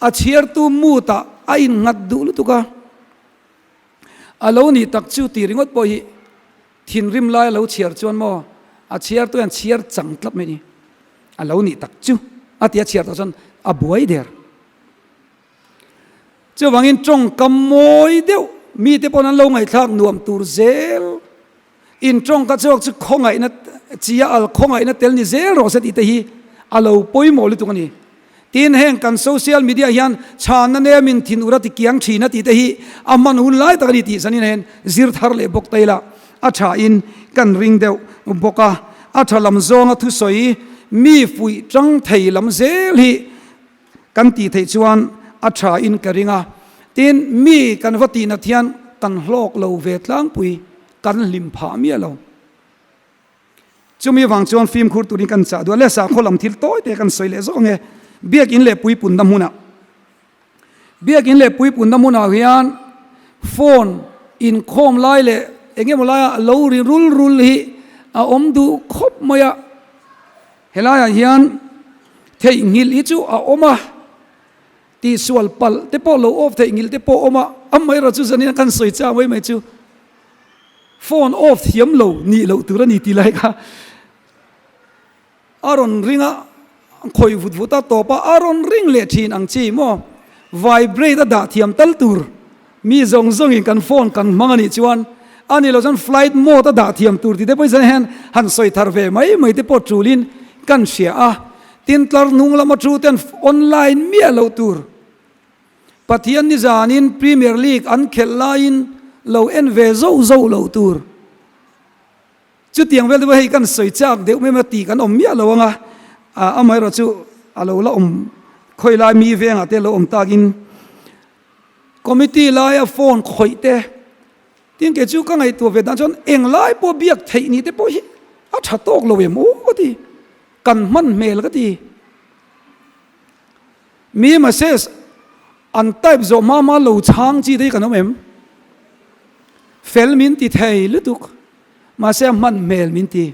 a chhiartu mood ah a innghat duh lutuk a, a lo nih tak chu tih ringawt pawh hi. Thinrim lai a lo chhiar chuan maw a chhiartu hian chhiar chang tlap mai ni. A lo nih tak chu a ti a chhiar tawh chuan a buai der. Chuvangin tawngkam mawi deuh mite pawn an lo ngaihthlak nuam tur zel. In tawngka chhuak chu khawngaihna chia al khawngaihna tel ni zel rawh se tih te hi a lo pawimawh lutuk a ni. Tin, heng kan social media hian chhanna nemin thinur a ti kiang thin a tih te hi a hman hun lai tak a ni tih zanin hian zir thar leh bawk ta ila a thain kan ring deuh bawk a. A tha lam zawnga thusawi mi fuih tang thei lam zel hi Kan tih theih chuan a tha in ka ring a, tin mi kan va tih nat hian kan hlawk lo ve tlangpui, kan hlim phah miah lo. Chumi vang chuan fimkhur turin kan chah duh a, le sakhaw lam thil tawi te kan sawi leh zawk ang e, Biakin leh puipunna hmunah. Biakin leh puipunna hmunah hian phone inkhawm lai leh eng emaw laia lo ri rul rul hi a awm duh khawp mai a. Helaiah hian theihnghilh hi chu a awm a, tihsual palh te pawh lo off theihnghilh te pawh a awm a, amaherawhchu chu zanin a kan sawi chang mai mai chu phone off thiam lo nih loh tur a ni tih lai kha a rawn ring a, khawih vut vut a tawp a, a rawn ring leh thin ang chi maw, vibrate a dah thiam tal tur. Mi zawng zawngin kan phone kan hmang a nih chuan a ni lo chuan flight mode a dah thiam tur tih te pawhin hian han sawi thar ve mai mai te pawh tulin kan hria a. Tin, tlar hnung lama thu ten online miah loh tur. Pathian nizanin Premier League an khelh laiin lo en ve zauh zauh loh tur. Chutiang vel te pawh hei kan sawi chak deuh mai mai a tih kan awm miah lo ang a, amaherawh chu a lo la awm khawilai mi vengah te lo awm takin Committee laia phone khawih te, tin kei chu ka ngaihtuah ve dan chuan eng lai pawh biak theih ni te pawh hi a tha tawk lo em aw ka ti, kan hman hmel ka ti. Mi message an type zawh hma hma lo chhang chi te hi kan awm em? Fel min ti thei lutuk, mahse a hman hmel min ti.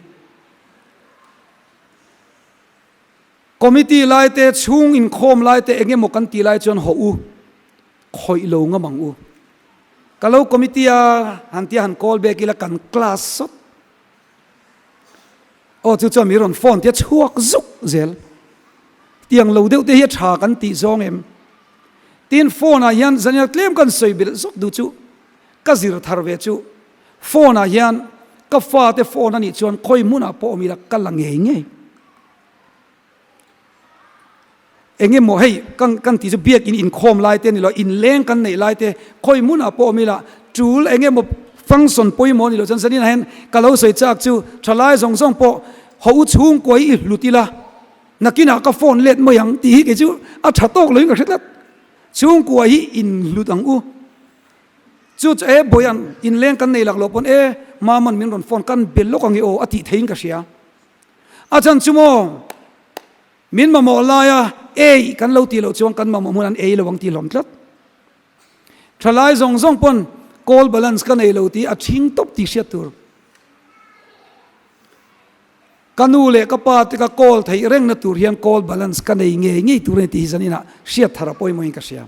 Committee lai te, chhung inkhawm lai te eng emaw kan tih lai chuan hawh u, khawih lo ngam ang u. Ka lo committee a han tia han call back ila kan class sawt. Aw chu chuan mi rawn phone tia chhuak zuk zel. Tiang lo deuh te hi a tha kan tih zawng em. Tin phone ah hian zaniah tlem kan sawi belh zawk duh chu ka zir thar ve chu phone ah hian ka fate phone a nih chuan khawi hmunah pawh awm ila ka la ngei ngei. Eng emaw hei kan kan tih chu biakin inkhawm lai te a ni lo, inleng kan neih lai te khawi hmunah pawh awm ila tul eng emaw function pawimawh a ni lo chuan zaninah hian ka lo sawi chak chu thalai zawng zawng pawh haw u chhungkua hi i hlut ila nakinah ka phone let mai ang tih hi kei chu a tha tawk loin ka hre tlat. Chhungkua hi inhlut ang u. Chu chu e Bawihan inleng kan nei lak loh pawn e Maman min rawn phone kan bel lawk ang i aw a tih theiin ka hria. A chan chu maw? Min mamawh laia ei kan lo tih loh chuan kan mamawh hmun an ei lo ang tih hlawm tlat. Thalai zawng zawng pawn call balance ka nei lo tih a thing tawp tih hriat tur. Ka nu leh ka pa te ka call theih rengna tur hian call balance ka nei ngei ngei tur a ni tih hi zaninah hriat thar a pawimawhin ka hria.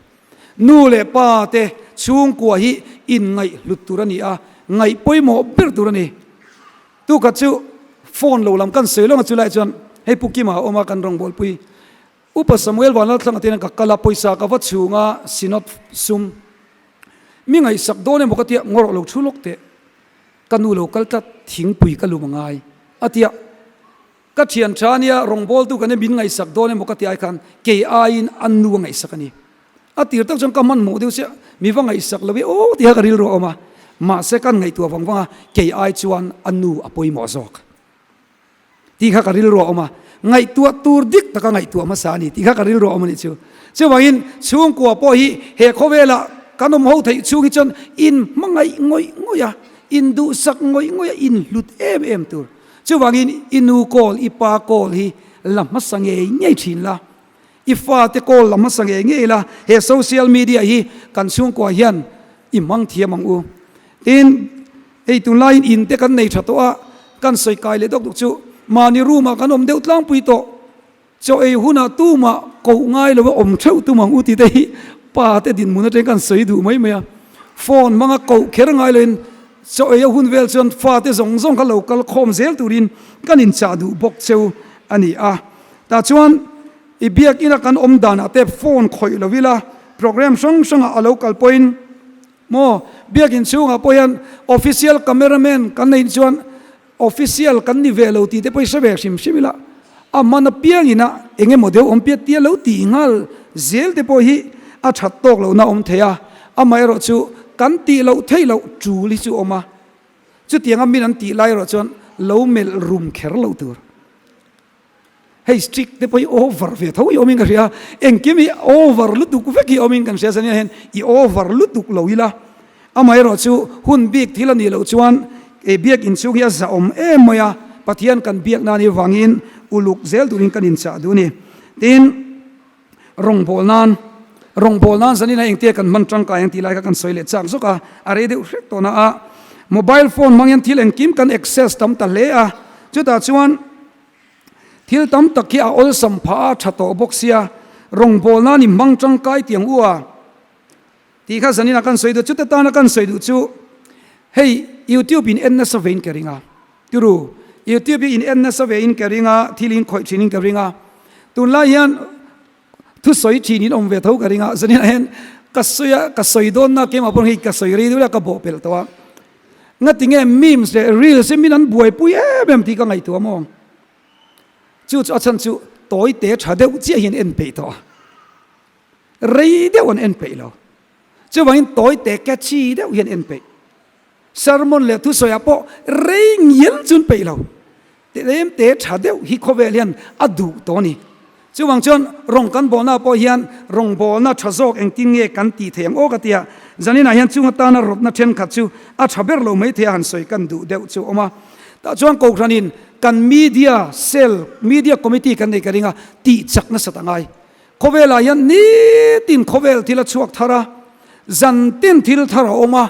Nu leh pa te chhungkua hi inngaihhlut tur a ni a, ngaih pawimawh ber tur a ni. Tukhat chu phone lo lam kan sawi lawng a chulai chuan hei Pu Kima a awm a kan rawngbawlpui Upa Samuel Vanlalthlanga te hian ka kal a pawisa ka va chhung a Synod sum mi ngaihsak dawn emaw ka tia ngawrh lo thu lawk teh ka nu lo kal tlat thingpui ka lum a ngai a tia Ka thian tha ania, rawngbawltu kan min ngaihsak dawn emaw ka ti ai khan kei aiin a nu a ngaihsak a ni. A tir tak chuan ka hmanhmawh deuh chiah, mi va ngaihsak lo i aw tih kha ka rilru a awm a, mahse kan ngaihtuah vang vang a, kei ai chuan a nu a pawimawh zawk tih kha ka rilru a awm a, ngaihtuah tur dik taka ngaihtuah hmasa a ni tih kha ka rilru a awm a nih chu. Chuvangin chhungkua pawh hi he khawvelah kan awm ho theih chhung hi chuan inhmangaih ngawih ngawih a, induhsak ngawih ngawih a, inhlut em em tur. Chuvangin i nu call, i pa call hi la hmasa ngei ngei thin la, i fate call la hmasa ngei ngei la, he social media hi kan chhungkua hian i hmang thiam ang u. Tin, hei tunlaiin in te kan nei tha tawh a, kan sawi kai leh dawk dawk chu mahni room ah kan awm deuh tlangpui tawh. Chaw ei hunah tumah koh ngai lo a awm theuh tum ang u tih te hi pa te dinhmun atang kan sawi duh mai mai a. Phone hmanga koh kher ngai loin. Chaw ei a hun vel chuan fate zawng zawng kha lo kal khawm zel turin kan inchah duh bawk cheu a ni a. Tah chuan i biakina kan awm danah te phone khawih lo ila program hrang hrangah a lo kal pawhin maw biakin chhungah pawh hian official cameraman kan neih chuan Official kan ni ve lo tih te pawh i hre ve hrim hrim ila, a hman apiangin a eng emaw deuh awm piat tia lo tih nghal zel te pawh hi a that tawk lohna awm thei a, amaherawh chu kan tih loh theih loh tul hi chu awm a, chutianga min an tih lai erawh chuan lo melh rum kher loh tur. Hei strict te pawh hi over ve tho i awmin ka hria, engkim hi over lutuk vek hi awmin kan hria zania hian i over lutuk lo ila, amaherawh chu hun bik thil a nih loh chuan e biak inchhung hi a zahawm em mai a, Pathian kan biak nan hi vangin uluk zel turin kan inchah duh a ni. Tin, rawngbâwl nan, rawngbâwl nan zanin a engtia kan hman tangkai ang tih lai kha kan sawi leh chak zawk a, a rei deuh hrek tawh na a, mobile phone hmang hian thil engkim kan access tam ta hle a, chutah chuan, Thil tam tak hi a awlsam phah a tha tawh bawk sia, rawngbâwl nan i hmang tangkai tiang u a tih kha zanin a kan sawi duh. Chute tana kan sawi duh chu hei YouTube in en nasa vein ka ring a, turu YouTube hi in en nasa vein ka ring a, thil in khawih thin in ka ring a, tunlai hian thusawi thin in awm ve tho ka ring a, zanin ah hian ka sawi a, ka sawi dawn na keimah pawh hei ka sawi rei deuh a ka bawhpelh tawh a. Ngati nge memes leh reels hi min an buaipui em em tih ka ngaihtuah maw? Chu chu a chhan chu tawi te tha deuh chiah hian en peih tawh a, rei deuh an en peih lo. Chuvangin tawi te catchy deuh hian en peih. Sermon leh thusawiah pawh rei ngial chu an peih lo. Tlem te tha deuh hi khawvel hian a duh tawh a ni. Chuvang chuan rawng kan bawlna pawh hian rawngbawlna tha zawk engtin nge kan tih theih ang aw ka ti a, zaninah hian chung atana rawtna thenkhat chu a tha ber lo mai thei a han sawi kan duh deuh chu a awm a. Tah chuan Kohhranin kan media cell, media committee kan nei ka ring a, tih chak nasat a ngai. Khawvelah hian nitin khawvel thil a chhuak thar a, zantin thil thar a awm a,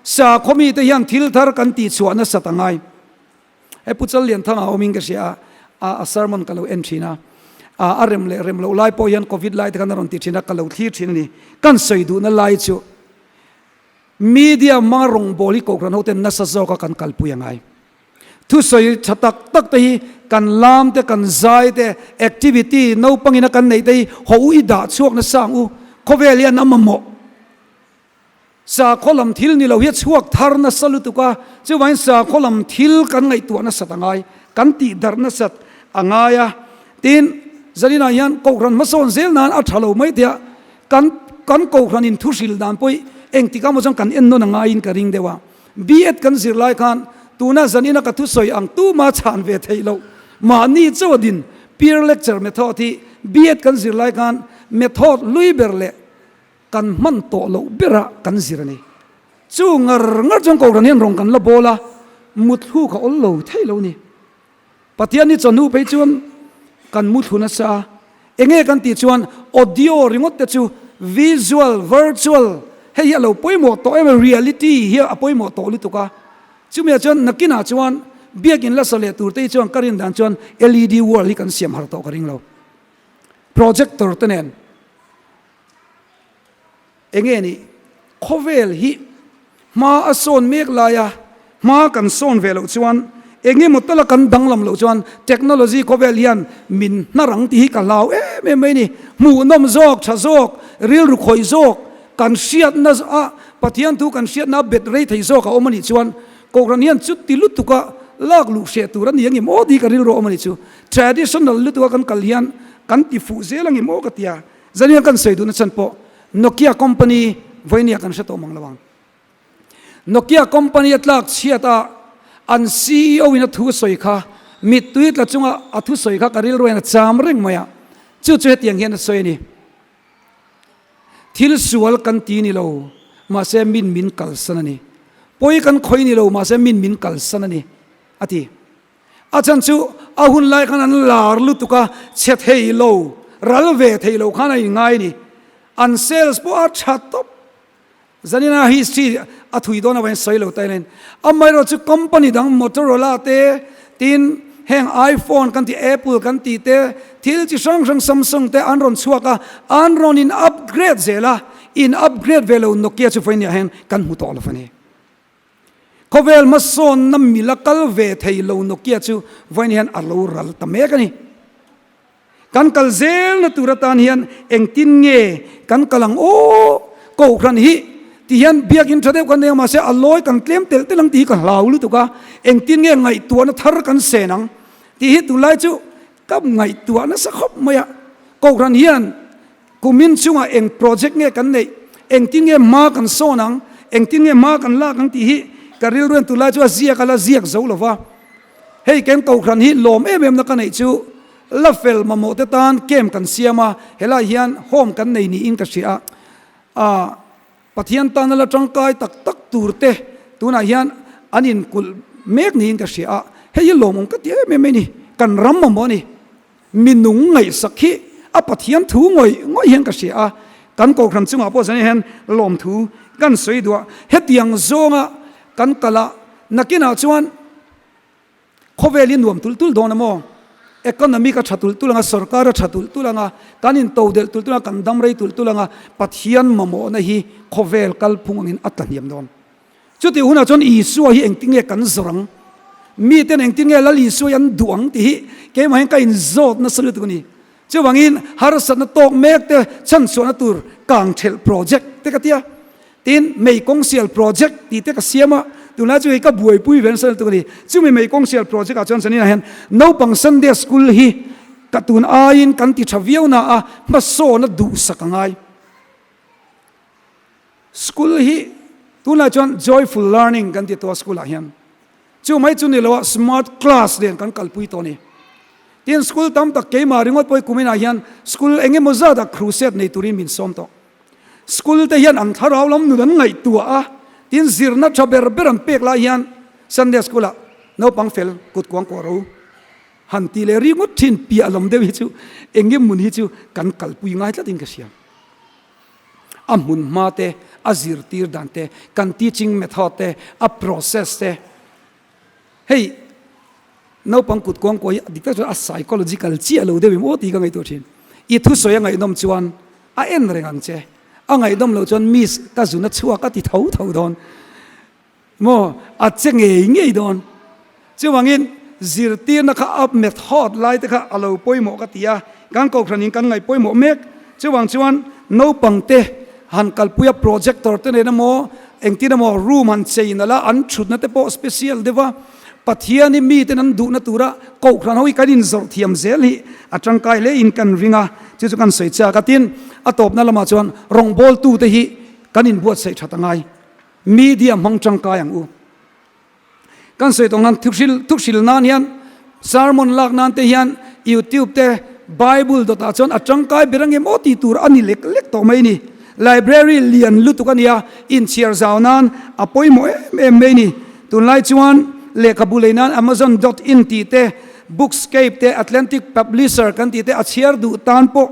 sakhaw mite hian thil thar kan tihchhuah nasat a ngai. He Pu Challianthanga awmin ka hria a, a sermon ka lo en thin a, a rem leh rem loh lai pawh hian covid lai te khan a rawn ti thin a, ka lo thlir thin a ni. Kan sawi duhna lai chu media hmanga rawngbâwl hi Kohhran hoten nasa zawka kan kalpui a ngai. Thusawi tha tak tak te hi kan lam te, kan zai te, activity naupangina kan neih te hi haw u i dah chhuak nasa ang u, khawvel hian a mamawh. Sakhaw lam thil ni lo hi a chhuak thar nasa lutuk a, chuvangin sakhaw lam thil kan ngaihtuah nasat a ngai, kan tihdarh nasat a ngai a. Tin, zaninah hian Kohhran hmasawn zel nan a tha lo mai thei a, kan kan Kohhranin thu hril dan pawh hi engtik amaw chuan kan ennawn a ngaiin ka ring deuh a. B.Ed kan zir lai khan tuna zanina ka thusawi ang tuma chhan ve theih loh mahni chauh a din peer lecture method hi B.Ed kan zir lai khan method hlui ber leh Kan hman tawh loh berah kan zir a ni. Chu ngar ngar chuan Kohhran hian rawng kan la bawl a, mutthlu kha awl lo thei lo ni. Pathian hi chawhnu phei chuan kan muthlu nasa a, enge kan tih chuan audio ringawt te chu visual, virtual hei hi a lo pawimawh tawh em a, reality hi a pawimawh tawh lutuk a. Chumi ah chuan nakinah chuan biakin la sa leh tur te hi chuan ka rin dan chuan LED wall hi kan siam har tawh ka ring lo. Projector te nen. Enge nih? Khawvel hi hma a sawn mek lai a, hma kan sawn ve loh chuan eng emaw tala kan danglam loh chuan technology khawvel hian min hnar ang tih hi ka hlau em em mai a ni. Hmuhnawm zawk, tha zawk, rilru khawih zawk, kan hriatna a Pathian thu kan hriatna a bet rei thei zawk a awm a nih chuan Kohhran hian chuti lutuka lak luh hreh tur a ni ang em aw tih ka rilru a awm a nih chu. Traditional lutuka kan kal hian kan ti fuh zel ang em aw ka ti a. Zanian kan sawi duhna chhan pawh Nokia company vawinia kan hre tawh mang lo ang. Nokia company a tlak chhiat a an CEO in a thu sawi kha mittui tla chunga a thu sawi kha ka rilru hian a cham reng mai a. Chu chu hetiang hian a sawi a ni. Thil sual kan ti ni lo mahse min min kalsan a ni. Pawi kan khawi ni lo mahse min min kalsan a ni a ti. A chhan chu a hun lai khan an lar lutuk a, chhe thei lo, ral ve thei lo khan a inngai a ni. An sales pawh a tha tawp. Zanina history a thui dawn avangin sawi lo ta ila in. Amaherawh chu company dang Motorola te, tin heng iPhone kan tih Apple kan tih te, thil chi hrang hrang Samsung te an rawn chhuak a, an rawn in upgrade zel a, in upgrade ve lo Nokia chu vawiin ah hian kan hmu tawh lo a ni. Khawvel hmasawnna mila kal ve thei lo Nokia chu vawiin hian a lo ral ta mek a ni. Kan kal zelna tur atan hian engtin nge kan kal ang aw? Kohhran hi ti hian biakin tha deuh kan nei a, mahse a lawi kan tlem telh telh ang tih hi ka hlau lutuk a, engtin nge ngaihtuahna thar kan sen ang tih hi tunlai chu ka ngaihtuah nasa khawp mai a. Kohhran hian kumin chungah eng project nge kan neih, engtin nge hma kan sawn ang, engtin nge hma kan lak ang tih hi ka rilru hian tunlai chu a ziak a la ziak zo lo va. Hei ken kohhran hi lawm em em na ka neih chu la fel mamawh te tan camp kan siam a, helai hian home kan nei niin ka hria a, ah Pathian tana la tangkai tak tak tur te tunah hian an inkulh mek niin ka hria a, hei hi lawmawm ka ti em em mai ni, kan ram mamawh a ni. Mi nung ngaihsak hi a Pathian thu ngawih ngawih hian ka hria a, kan kohhran chungah pawh zan hian lawmthu kan sawi duh a, hetiang zawnga kan kal a, nakinah chuan khawvel hi nuam tulh tulh dawn a maw? Economy ka tha tulh tulh ang a, sorkar a tha tulh tulh ang a, kan intodelh tulh tulh ang a, kan dam rei tulh tulh ang a, Pathian mamawhna hi khawvel kalphung angin a tla hniam dawn. Chutih hunah chuan Isua hi engtin nge kan zawrh ang? Miten engtin nge Lal Isua hi an duh ang tih hi keimah hian ka inzawt nasa lutuk a ni. Chuvangin harsatna tawk mek te chhanchhuahna tur kangthelh project te ka ti a, tin mei kawngsial project tih te ka siam a, tunlai chu hei ka buaipui ve nasa lutuk a ni. Chumi mei kawngsial project ah chuan zaninah hian naupang Sunday school hi ka tun aiin kan ti tha viau na a, hmasawna duhsak a ngai. School hi tunah chuan joyful learning kan ti tawh a school ah hian. Chu mai chu ni lo a smart class nen kan kalpui tawh a ni. Tin school tam tak keimah ringawt pawh hi kuminah hian school eng emaw zat ah crusade nei turin min sawm tawh. School te hian an thlarau lam nun an ngaihtuah a, tin zirna tha ber ber an pek lai hian Sunday school ah naupang fel kut kuang kuah ro han ti leh ringawt thin piah lam deuh hi chu eng emaw hi chu kan kalpui ngai tlatin ka hria. A hmun hma te, a zirtir dan te, kan teaching method te, a process te, hei naupang kut kuang kuai dik tak chuan a psychological chiah lo deuh em aw tih ka ngaihtuah thin. I thusawi a ngaihnawm chuan a en reng ang che, a ngaihnawm loh chuan miss ka zun a chhuak a ti tho tho dawn. Maw? A che ngei ngei dawn. Chuvangin zirtirna kha a method lai te kha a lo pawimawh ka ti a, kan kohhranin kan ngaih pawimawh mek. Chuvang chuan naupangte han kalpui a projector te nen emaw engtin emaw room han chei nalh a, an thutna te pawh special deuh a, Pathiani miten an duhna tura kohhran ho hi kan inzawrh thiam zel hi a tangkai hle in kan ring a, chu chu kan sawi chak a. Tin, a tawpna lamah chuan rawngbawltute hi kan inbuatsaih that a ngai. Media hmang tangkai ang u. Kan sawi tawh ang thuhril thuhril nan hian sermon lak nan te hian YouTube te Bible dawtah chuan a tangkai ber angem aw tih tur a ni lek lek tawh mai a ni. Library lian lutuk a nia, inchhiar zau nan a pawimawh em em mai a ni. Tunlai chuan lehkhabu lei nan Amazon dot in tih te, Bookscape te, Atlantic Publisher kan tih te a chhiar duh tan pawh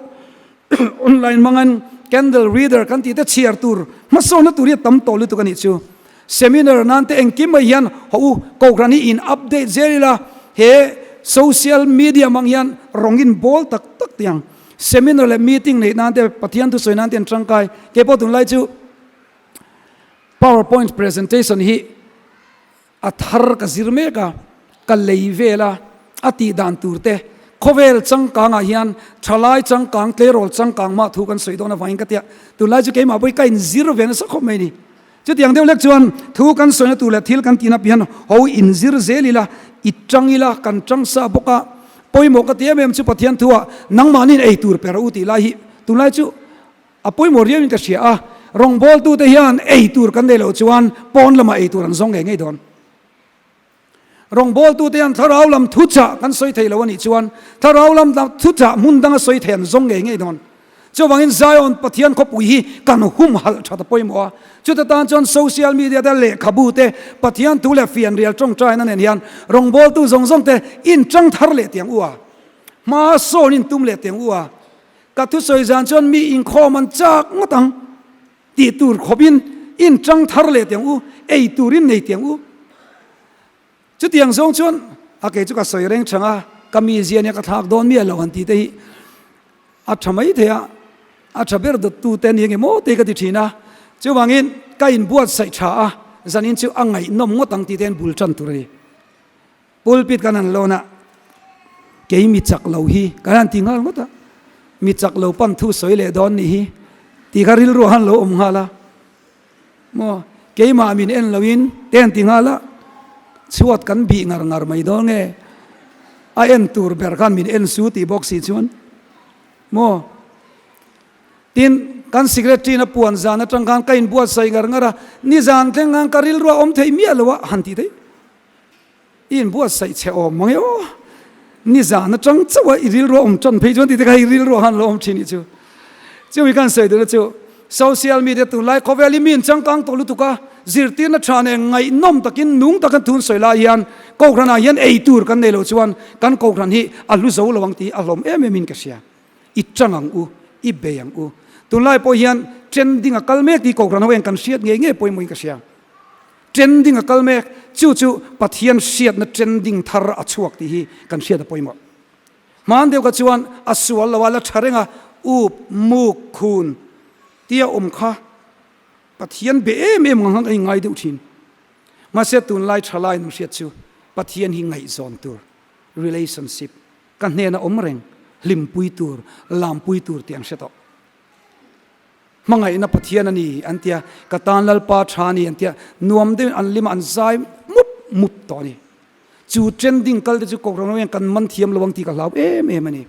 Online hmangin Candle Reader kan tih te chhiar tur hmasawnna tur hi a tam tawh lutuk a nih chu. Seminar nan te engkim mai hian haw u Kohhran hi in update zel ila he social media hmang hian rawng in bawl tak tak tih ang. Seminar leh meeting neih nan te Pathian thusawi nan te an tangkai. Keipawh tunlai chu Powerpoint presentation hi A thar ka zir mek a, ka lei vel a, a tih dan tur te, khawvel changkangah hian thalai changkang, tleirawl changkang mah thu kan sawi dawn avangin ka tia, tunlai chu keimah pawh hi ka inzir ve nasa khawp mai a ni. Chutiang deuh lek chuan thu kan sawina tur leh thil kan tihna pian ho inzir zel ila, i tang ila, kan tang sa bawk a, pawimawh ka ti em em chu Pathian thuah nangmahniin ei tur pe rawh u tih lai hi tunlai chu A pawimawh riauin ka hria a, rawngbawltute hian ei tur kan nei loh chuan pawn lamah ei tur an zawng ngei ngei dawn. Rawngbawltute hian thlarau lam thuchah kan sawi thei lo a nih chuan thlarau lam thuchah hmun danga sawi thei an zawng ngei ngei dawn. Chuvangin Zion Pathian khawpui hi kan humhalh that a pawimawh a, chuta tan chuan social media te lehkhabu te Pathian thu leh fianrial tawngtaina nen hian rawngbawltu zawng zawng te inchang thar leh tiang u a, hma sawn intum leh tiang u a. Ka thusawi zan chuan mi inkhawm an chak ngawt ang tih tur khawpin in tang thar leh tiang u, ei turin nei tiang u. Chutiang zawng chuan a kei chu ka sawi reng chang a, ka mizia nia ka thlak dawn miah lo han tih te hi a tha mai thei a, a tha ber dawttu te nia nge maw te ka ti thin a. Chuvangin ka inbuatsaih tha a. Zanin chu a ngaihnawm ngawt ang tih te hian bul tan tur a ni. Pulpit kan han lawn a, kei mi chak lo hi kan han ti nghal ngawt a, mi chak lo pan thu sawi leh dawn nih hi tih kha rilru a han lo awm nghal a, maw keimah min en loin te han ti nghal a, chhuat kan bih ngar ngar mai dawn nge, a en tur ber khan min en su tih bawk si chuan maw. Tin, kan secretary-in a puan zan atang khan ka inbuatsaih ngar ngar a, nizan thleng khan ka rilru a awm thei miah lo a han tih theih. I inbuatsaih chhe awm mang e aw. Nizan atang chauh a i rilru a awm tan phei chuan tih te kha i rilru a han lo awm thin nih chu. Chumi kan sawi duhna chu social media tunlai khawvel hi mi in changkang tawh lutuk a, zirtirna tha nen ngaihnawm takin nung taka thun sawi lai hian Kohhranah hian ei tur kan nei loh chuan kan Kohhran hi a hlu zo lo ang tih a hlawm em em in ka hria. I chang ang u, i bei ang u. Tunlai pawh hian trending a kal mek tih Kohhran ho hian kan hriat ngei ngei pawimawhin ka hria. Trending a kal mek, chu chu Pathian hriatna trending thar a chhuak tih hi kan hriat a pawimawh. Hman deuh kha chuan a sual lo a la tha reng a, up, muk, khun tia awm kha Pathian be em em ang a inngai deuh thin. Mahse tunlai thalai nun hriat chu Pathian hi ngaihzawn tur, relationship, ka hnena awm reng, hlimpui tur, lampui tur tih an hre tawh. Hmangaihna Pathian a ni an tia, ka tan Lalpa tha a ni an tia, nuam deuhin an lim a, an zai mup mup tawh a ni. Chu trending kal te chu Kohhran ho hian kan man thiam lo ang tih ka hlau em em a ni.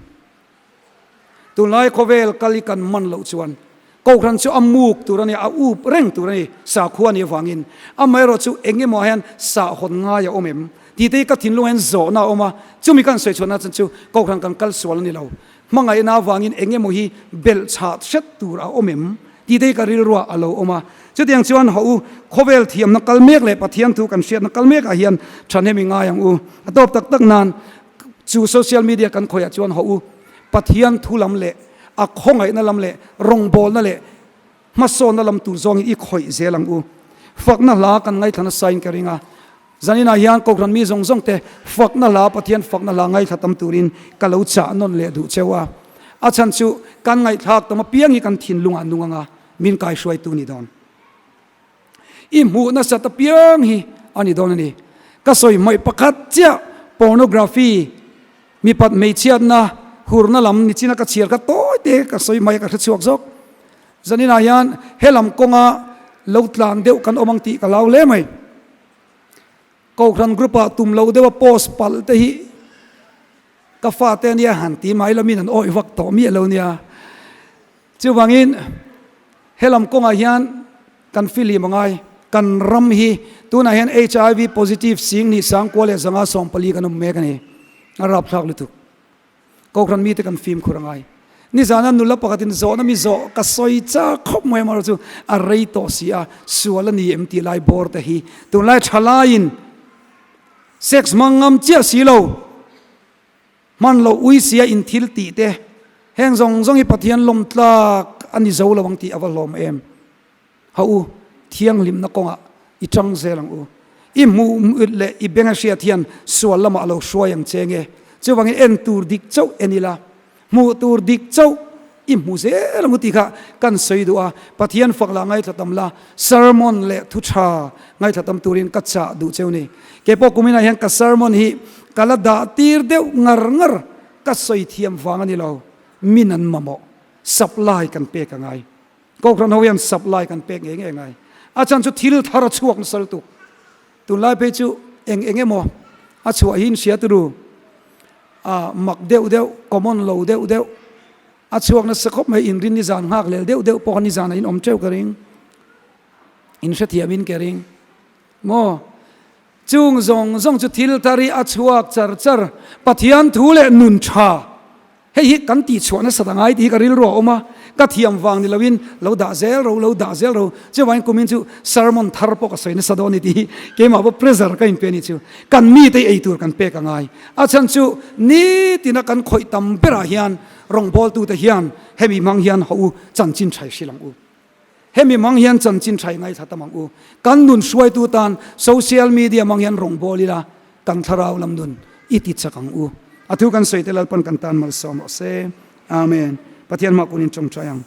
Tunlai khawvel kal hi kan man loh chuan Kohhran chu a muk tur a ni, a up reng tur a ni, sakhua nih avangin. Amaherawh chu eng emaw ah hian sahhawn ngai a awm em? Tih te hi ka thinlung ah hian zawhna a awm a, chumi kan sawi chhuahna chan chu Kohhran kan kal sual a ni lo. Hmangaihna avangin eng emaw hi belh chhah hret tur a awm em? Tih te hi ka rilruah a lo awm a. Chutiang chuan haw u, khawvel thiamna kal mek leh Pathian thu kan hriatna kal mekah hian thahnem i ngai ang u. A tawp tak tak nan chu social media kan khawiah chuan haw u, Pathian thu lam leh a khawngaihna lam leh rawngbawlna leh hmasawnna lam tur zawngin i khawih zel ang u. Fakna hla kan ngaithla nasa in ka ring a, Zaninah hian Kohhran mi zawng zawng te fakna hla, Pathian fakna hla ngaithla tam turin ka lo chah nawn leh duh cheu a. A chhan chu kan ngaihthlak tam apiang hi kan thinlungah nung anga min kaihruaitu ni dawn. I hmuh nasat apiang hi a ni dawn a ni. Ka sawi hmaih pakhat chiah pornography, mipat hmeichhiatna, hurna lam nichina ka chhiar kha tawi te ka sawi hmaih a ka hrechhuak zawk. Zaninah hian helam kawnga lo tlan deuh kan awm ang tih ka lau hle mai. Kohhran group ah tum lo deuh a post palh te hi ka fate ania han ti mai lamin an awih vak tawh miah lo nia. Chuvangin helam kawngah hian kan fihlim a ngai. Kan ram hi tunah hian HIV positive sing nih sangkua leh zanga 14 kan awm mek a ni. A rapthlak lutuk. Kohhran mite kan fimkhur a ngai. Nizana nula pakhatin zawhna mi zawh ka sawi chak khawp mai amaherawh chu a rei tawh si a, sual a ni em tih lai bawr te hi tunlai tha laiin sex hmang ngam chiah si lo, hman loh ui sia in thil tih te heng zawng zawng hi Pathian lawm tlak a ni zo lo ang tih a va hlawm em. Ha u, thianghlimna kawngah i tang zel ang u. I hmuh leh i beng a hriat hian sual lamah a lo hruai ang che nge. Chuvangin en tur dik chauh en ila, hmuh tur dik chauh i hmu zel ang u tih kha kan sawi duh a. Pathian fak lah ngaithla tam la, sermon leh thu tha ngaithla tam turin ka chah duh cheu ni. Keipawh kuminah hian ka sermon hi ka la dah tir deuh ngar ngar, ka sawi thiam vang a ni lo, min an mamawh, supply kan pek a ngai. Kohhran ho hian supply kan pek ngei ngei ngai. A chhan chu thil thar a chhuak nasa lutuk. Tunlai phei chu eng eng emaw a chhuah hi in hria turu a mak deuh deuh, common lo deuh deuh a chhuak nasa khawp mai. Inrin nizan nghak lel deuh deuh pawh kha nizanah in awm teuh ka ring. In hrethiam in ka ring. Maw? Chung zawng zawng chu thil thar hi a chhuak char char. Pathian thu leh nun tha. Hei hi kan tihchhuah nasat a ngai tih hi ka rilru a awm a, ka thiam vang ni loin lo dah zel ro, lo dah zel ro. Chuvangin kumin chu sermon thar pawh ka sawi nasa dawn a ni tih hi keimah pawh pressure ka inpe a ni chu. Kan mite ei tur kan pek a ngai. A chhan chu nitina kan khawih tam berah hian rawngbawltute hian hemi hmang hian haw u chanchin thai hrilh ang u. Hemi hmang hian chanchin tha i ngaithla tam ang u. Kan nun hruaitu tan social media hmang hian rawngbâwl ila kan thlarau lam nun i ti chak ang u. A thu kan sawi te Lalpan kan tan malsawm rawh se. Amen. Pathian hmah kunin tawngtai ang.